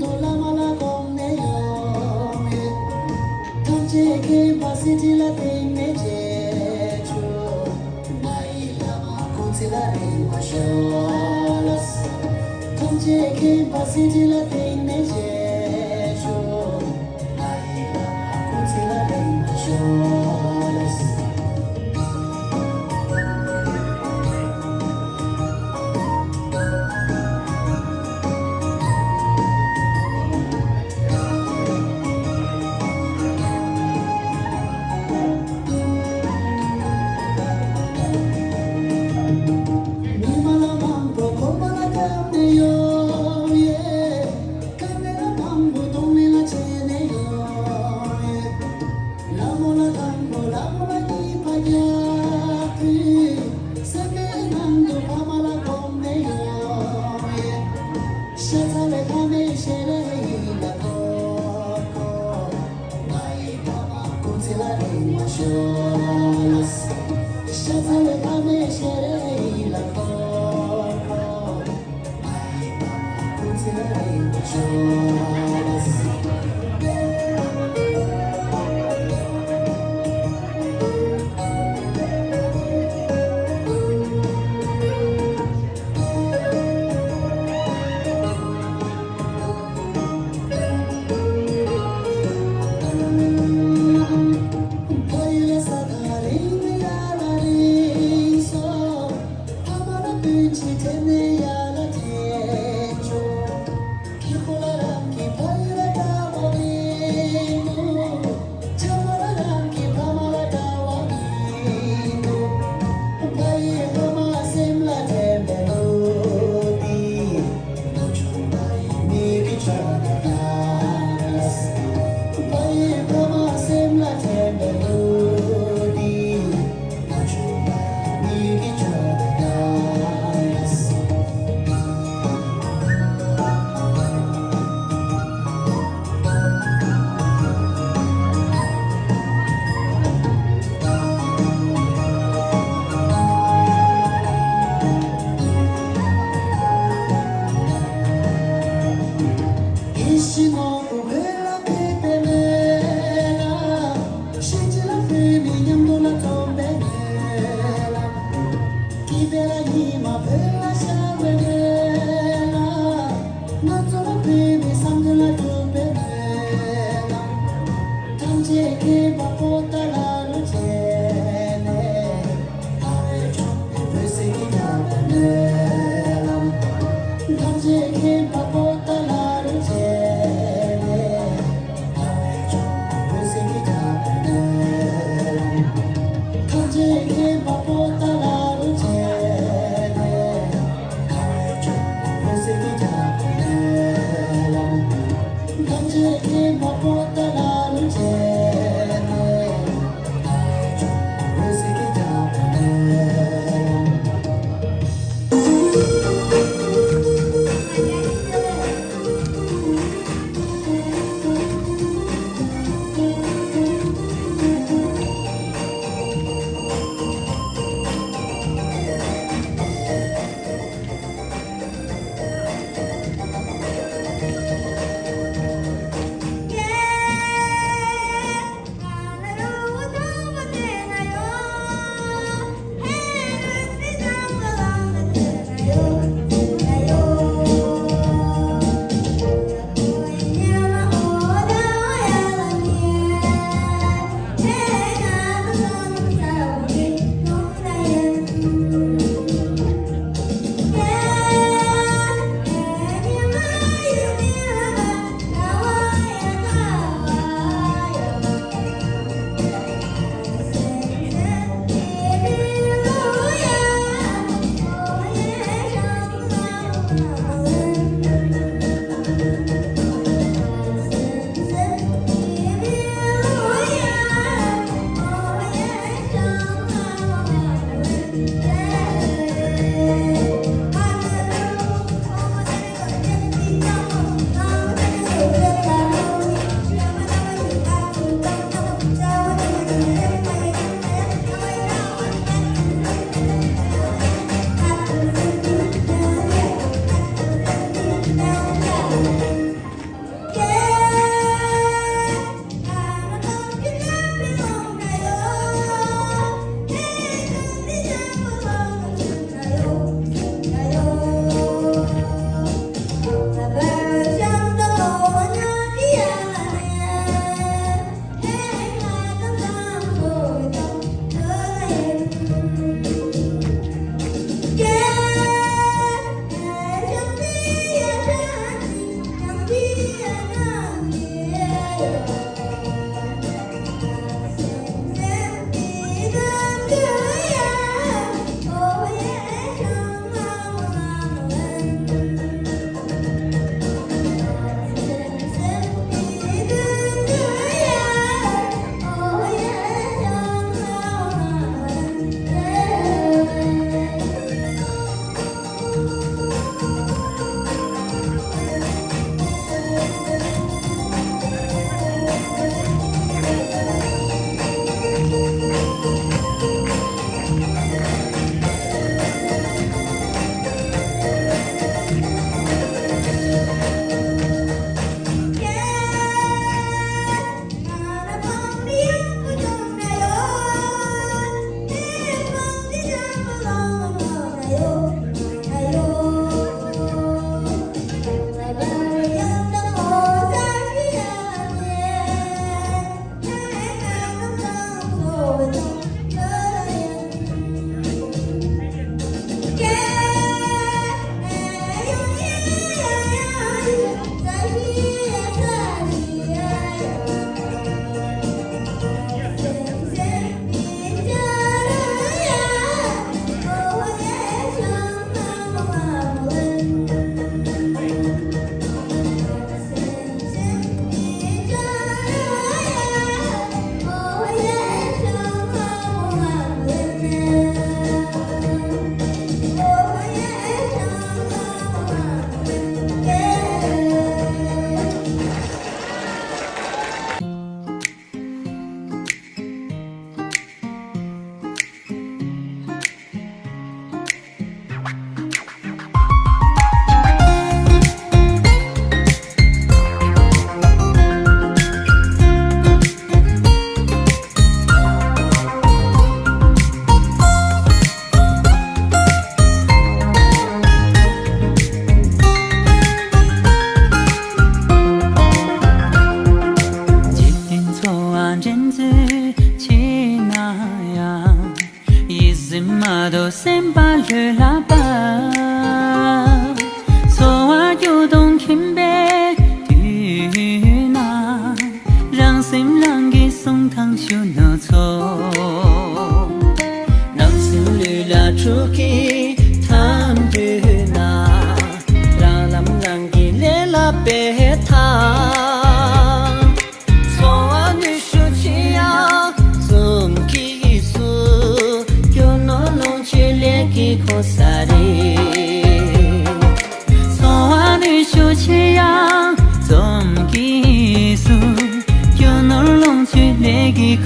དུ་བླ་མ་ལ་དགོངས་ནས་ཡོང་ཡོད། ཐམས་ཅད་མཁྱེན་པ་སེང་ཁྲི་ལ་བརྟེན་ནས་མཇལ་ཆོག །ང་ཡི་བླ་མ་སྐུ་ཚེ་ལ་རིང་བར་ཤོག་ལགས། ཐམས་ཅད་མཁྱེན་པ་སེང་ཁྲི་ལ་བརྟེན་ནས་མཇལ་ཆོག །ང་ཡི་བླ་མ་སྐུ་ཚེ་ལ་རིང་བར་ཤོག་ལགས། མི་མང་ལ་མང་པོ་གོ་མ་ལ་བཀབ་ནས་ཡོང་ཡོད། དཀའ་གནད་ལ་མང་པོ་གདོང་ལེན་ལ་བྱས་ནས་ཡོང་ཡོད། ལ་མོ་ལ་དང་པོ་ལ་མོ་ལ་གཉིས་པ་རྒྱག་དུས། སེམས་པའི་ནང་དུ་ཕ་མ་ལ་དགོངས་ནས་ཡོང་ཡོད། ཤ་ཚ་བའི་ཕ་མའི་ཞལ་རས་ཡིད་ལ་འཁོར་འཁོར། ང་ཡི་ཕ་མ་སྐུ་ཚེ་ལ་རིང་བར་ཤོག་ལགས། ཤ་ཚ་བའི་ཕ་མའི་ཞལ་རས་ཡིད་ལ་འཁོར་འཁོར། ང་ཡི་ཕ་མ་སྐུ་ཚེ་ལ་རིང་བར་ཤོག་ལགས།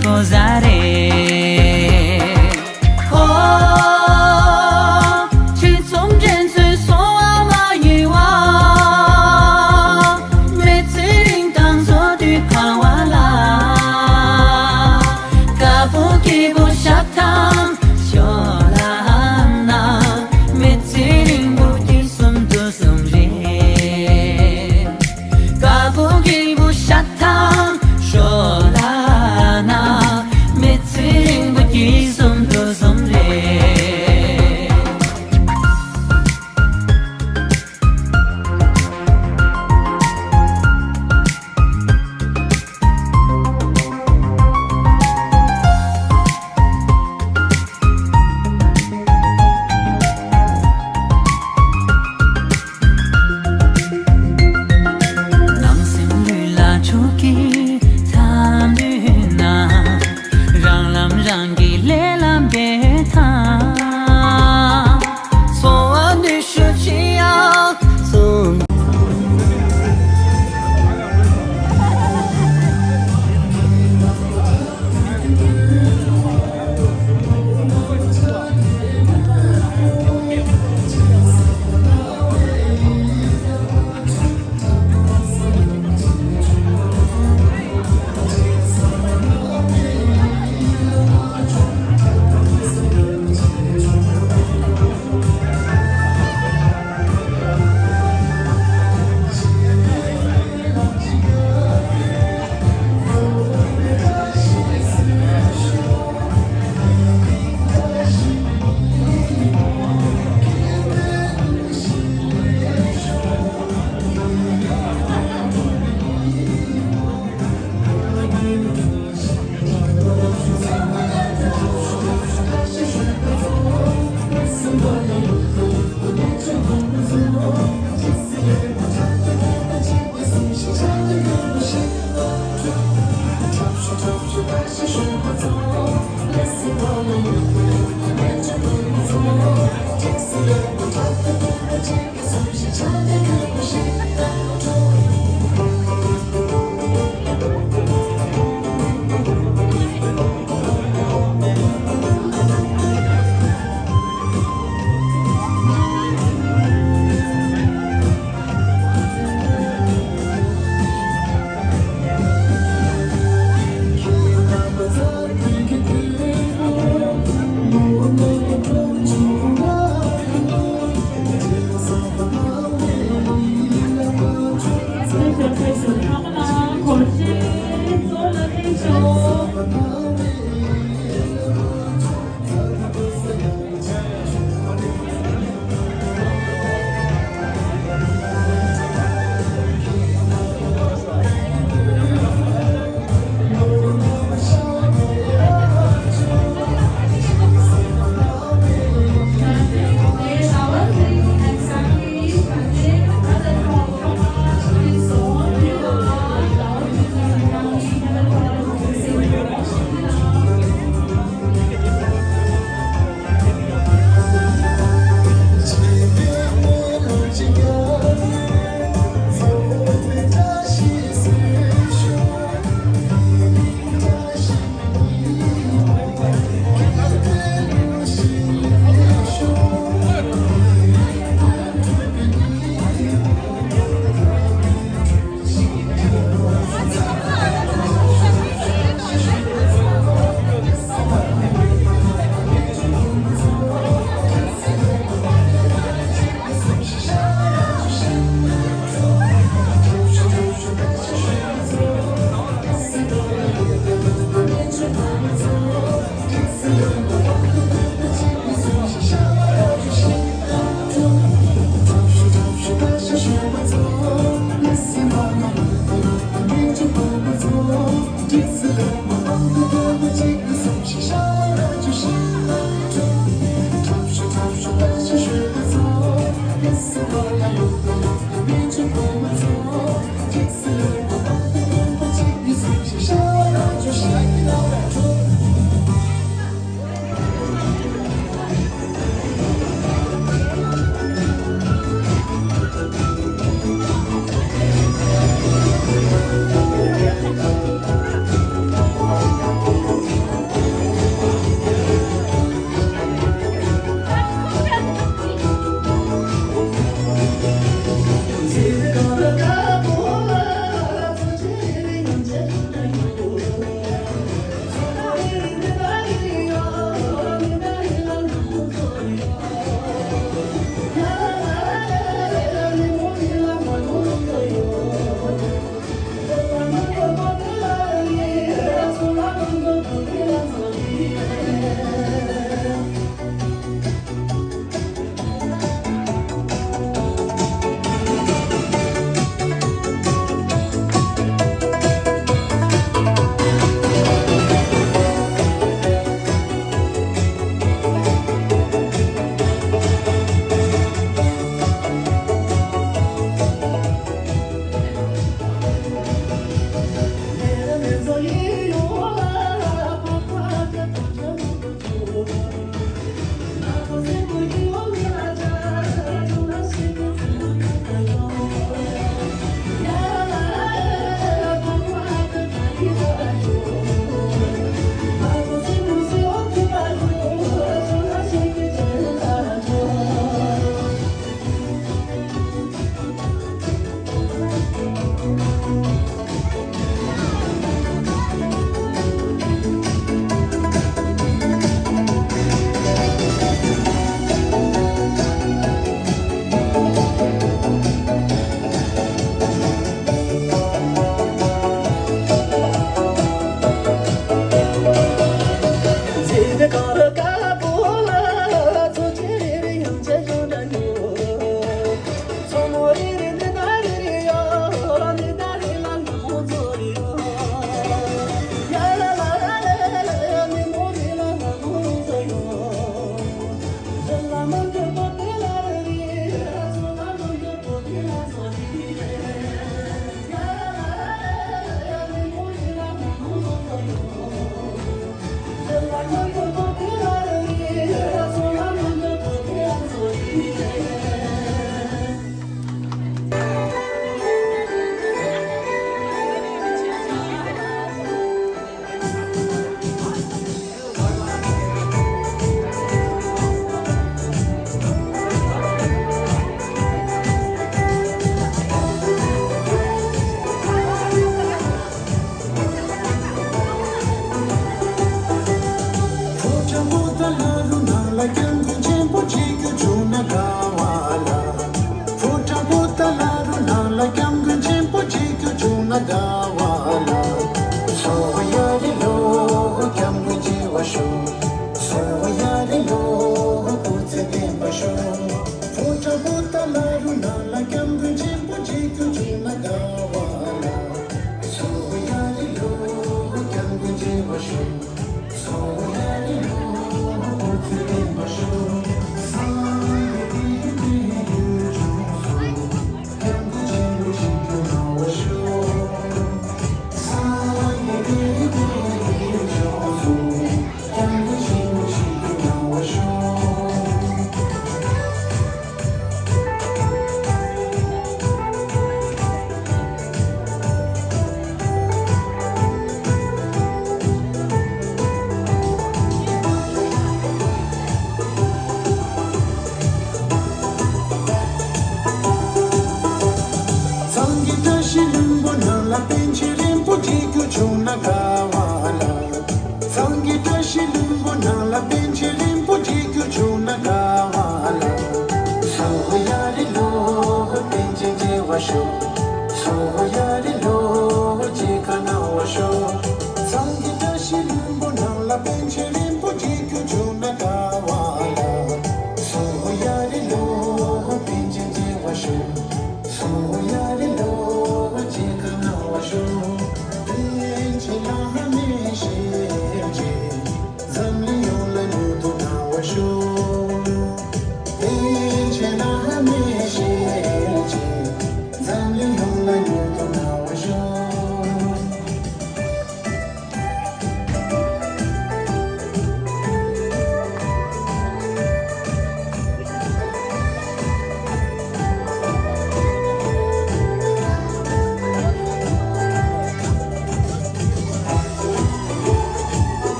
ཁོ་ཟ་རེད། ཁོ། ཁྲིམས་མཚམས་འགྲན་ཚོད་སོང་བ་མ་ཡིན་བ། མི་ཚེ་རིང་དང་འཚོ་དུས་ཕ་བ་ལ། དཀར་པོ་སྐྱིད་པོ་ཤ་ཐང་ཤོ་ལ་ན། མི་ཚེ་རིང་པོ་སྐྱིད་གསུམ་དུ་གསུམ་རེད། དཀར་པོ་སྐྱིད་པོ་ཤ་ཐང་ཤོ་ལ་ན། མི་ཚེ་རིང་པོ་སྐྱིད་གསུམ་དུ་གསུམ་རེད། ནང་སེམས་ལུས་ལ་ཆོས་ཀྱི་ཐབས་འདོད་ན། རང་ལམ་རང་གིས་ལས་ལ་འབད་དང་། འཚོ་བ་ནུས་ཤུགས་ཅི་ཡང་གསུངས། གཙང་གི་བཀྲ་ཤིས་ལྷུན་པོ་ནང་ལ་པཎ་ཆེན་རིན་པོ་ཆེ་རྒྱུ་བྱུང་ན་དགའ་བ་ལ། གཙང་གི་བཀྲ་ཤིས་ལྷུན་པོ་ནང་ལ་པཎ་ཆེན་རིན་པོ་ཆེ་རྒྱུ་བྱུང་ན་དགའ་བ་ལ། སོ་ཡ་རི་ལོ་པཎ་ཆེན་མཇལ་བར་ཤོག་སོ་ཡ་རི་ལོ་མཇལ་ཁ་གནང་བར་ཤོག་གཙང་གི་བཀྲ་ཤིས་ལྷུན་པོ་ནང་ལ་པཎ་ཆེན་རིན་པོ་ཆེ་རྒྱུ་བྱུང་ན་དགའ་བ་ལ། སོ་ཡ་རི་ལོ་པཎ་ཆེན་མཇལ་བར་ཤོག་སོ་ཡ་རི་ལོ་མཇལ་ཁ་གནང་བར་ཤོག་པཎ་ཆེན་བླ་མའི་ཞལ་གྱིས་འཛམ་གླིང་ཡོངས་ལ་མྱུར་དུ་གནང་བར་ཤོག་པཎ་ཆེན་བླ་མའི་ཞལ་གྱིས་འཛམ་གླིང་ཡོངས་ལ་མྱུར་དུ་གནང་བར་ཤོག་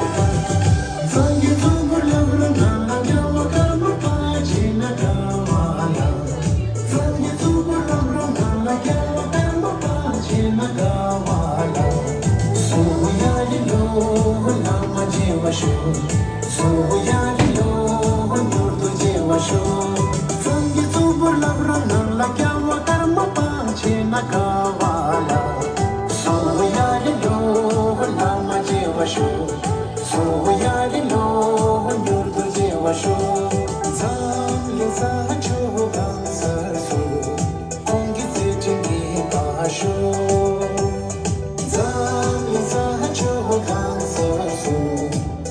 གཙང་གི་གཙུག་ཕུད་ལམ་རིམ་ནང་ལ་རྒྱལ་བ་ཀརྨ་པ་མཇལ་ན་དགའ་བ་ལ། གཙང་གི་གཙུག་ཕུད་ལམ་རིམ་ནང་ལ་རྒྱལ་བ་ཀརྨ་པ་མཇལ་ན་དགའ་བ་ལ། སོ་ཡ་རི་ལོ་བླ་མ་མཇལ་བར་ཤོག་སོ་ཡ་རི་ལོ་མྱུར་དུ་མཇལ་བར་ཤོག་གཙང་གི་གཙུག་ཕུད་ལམ་རིམ་ནང་ལ་རྒྱལ་བ་ཀརྨ་པ་མཇལ་ན་དགའ་བ་ལ། སོ་ཡ་རི་ལོ་བླ་མ་མཇལ་བར་ཤོག་སོ་ཡ་རི་ལོ་མྱུར་དུ་མཇལ་བར་ཤོག་འཛམ་གླིང་ས་ཕྱོགས་གང་སར་སོ། ཁོང་གི་བརྩེ་ཆེན་རྒྱས་པར་ཤོག་འཛམ་གླིང་ས་ཕྱོགས་གང་སར་སོ།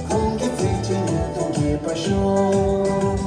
ཁོང་གི་བརྩེ་ཆེན་མྱུར་དུ་རྒྱས་པར་ཤོག་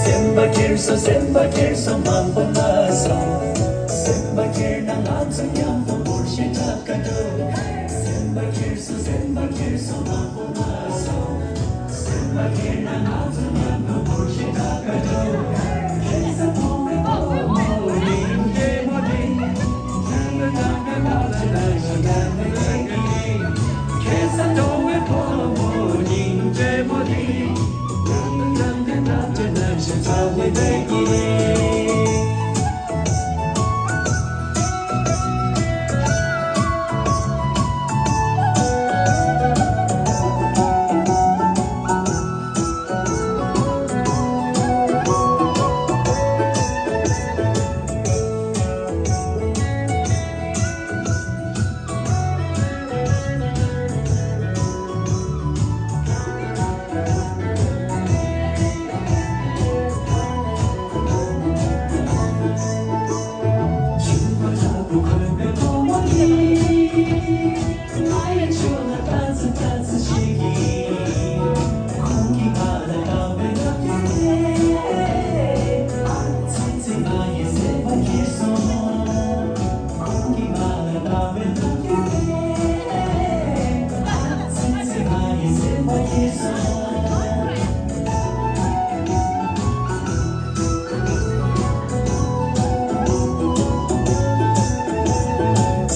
སེམས་པ་ཁྱེར་སོང་། སེམས་པ་ཁྱེར་སོང་། མང་པོ་མ་སོང་། སེམས་པ་ཁྱེར་ན་ང་ཚོ་མཉམ་དུ་འབུར་ཞིག་འཁྲབ་ག་འགྲོ། སེམས་པ་ཁྱེར་སོང་། སེམས་པ་ཁྱེར་སོང་། མང་པོ་མ་སོང་། སེམས་པ་ཁྱེར་ན་ང་ཚོ་མཉམ་དུ་འབུར་ཞིག་འཁྲབ་ག་འགྲོ། ཁྱེད་ས་མཐོང་བའི་ཕོ་མོ་ནི་རྒྱལ་མོ་རེད། ཁྱེད་ས་མཐོང་བའི་ཕོ་མོ་ནི་རྒྱལ་མོ་རེད།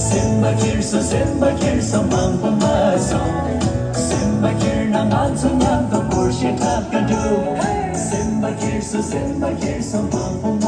སེམས་པ་ཁྱེར་སོང་། སེམས་པ་ཁྱེར་སོང་། མང་པོ་མ་སོང་། སེམས་པ་ཁྱེར་ན་ང་ཚོ་མཉམ་དུ་འབུར་ཞིག་འཁྲབ་ག་འགྲོ། སེམས་པ་ཁྱེར་སོང་། སེམས་པ་ཁྱེར་སོང་། མང་པོ་མ་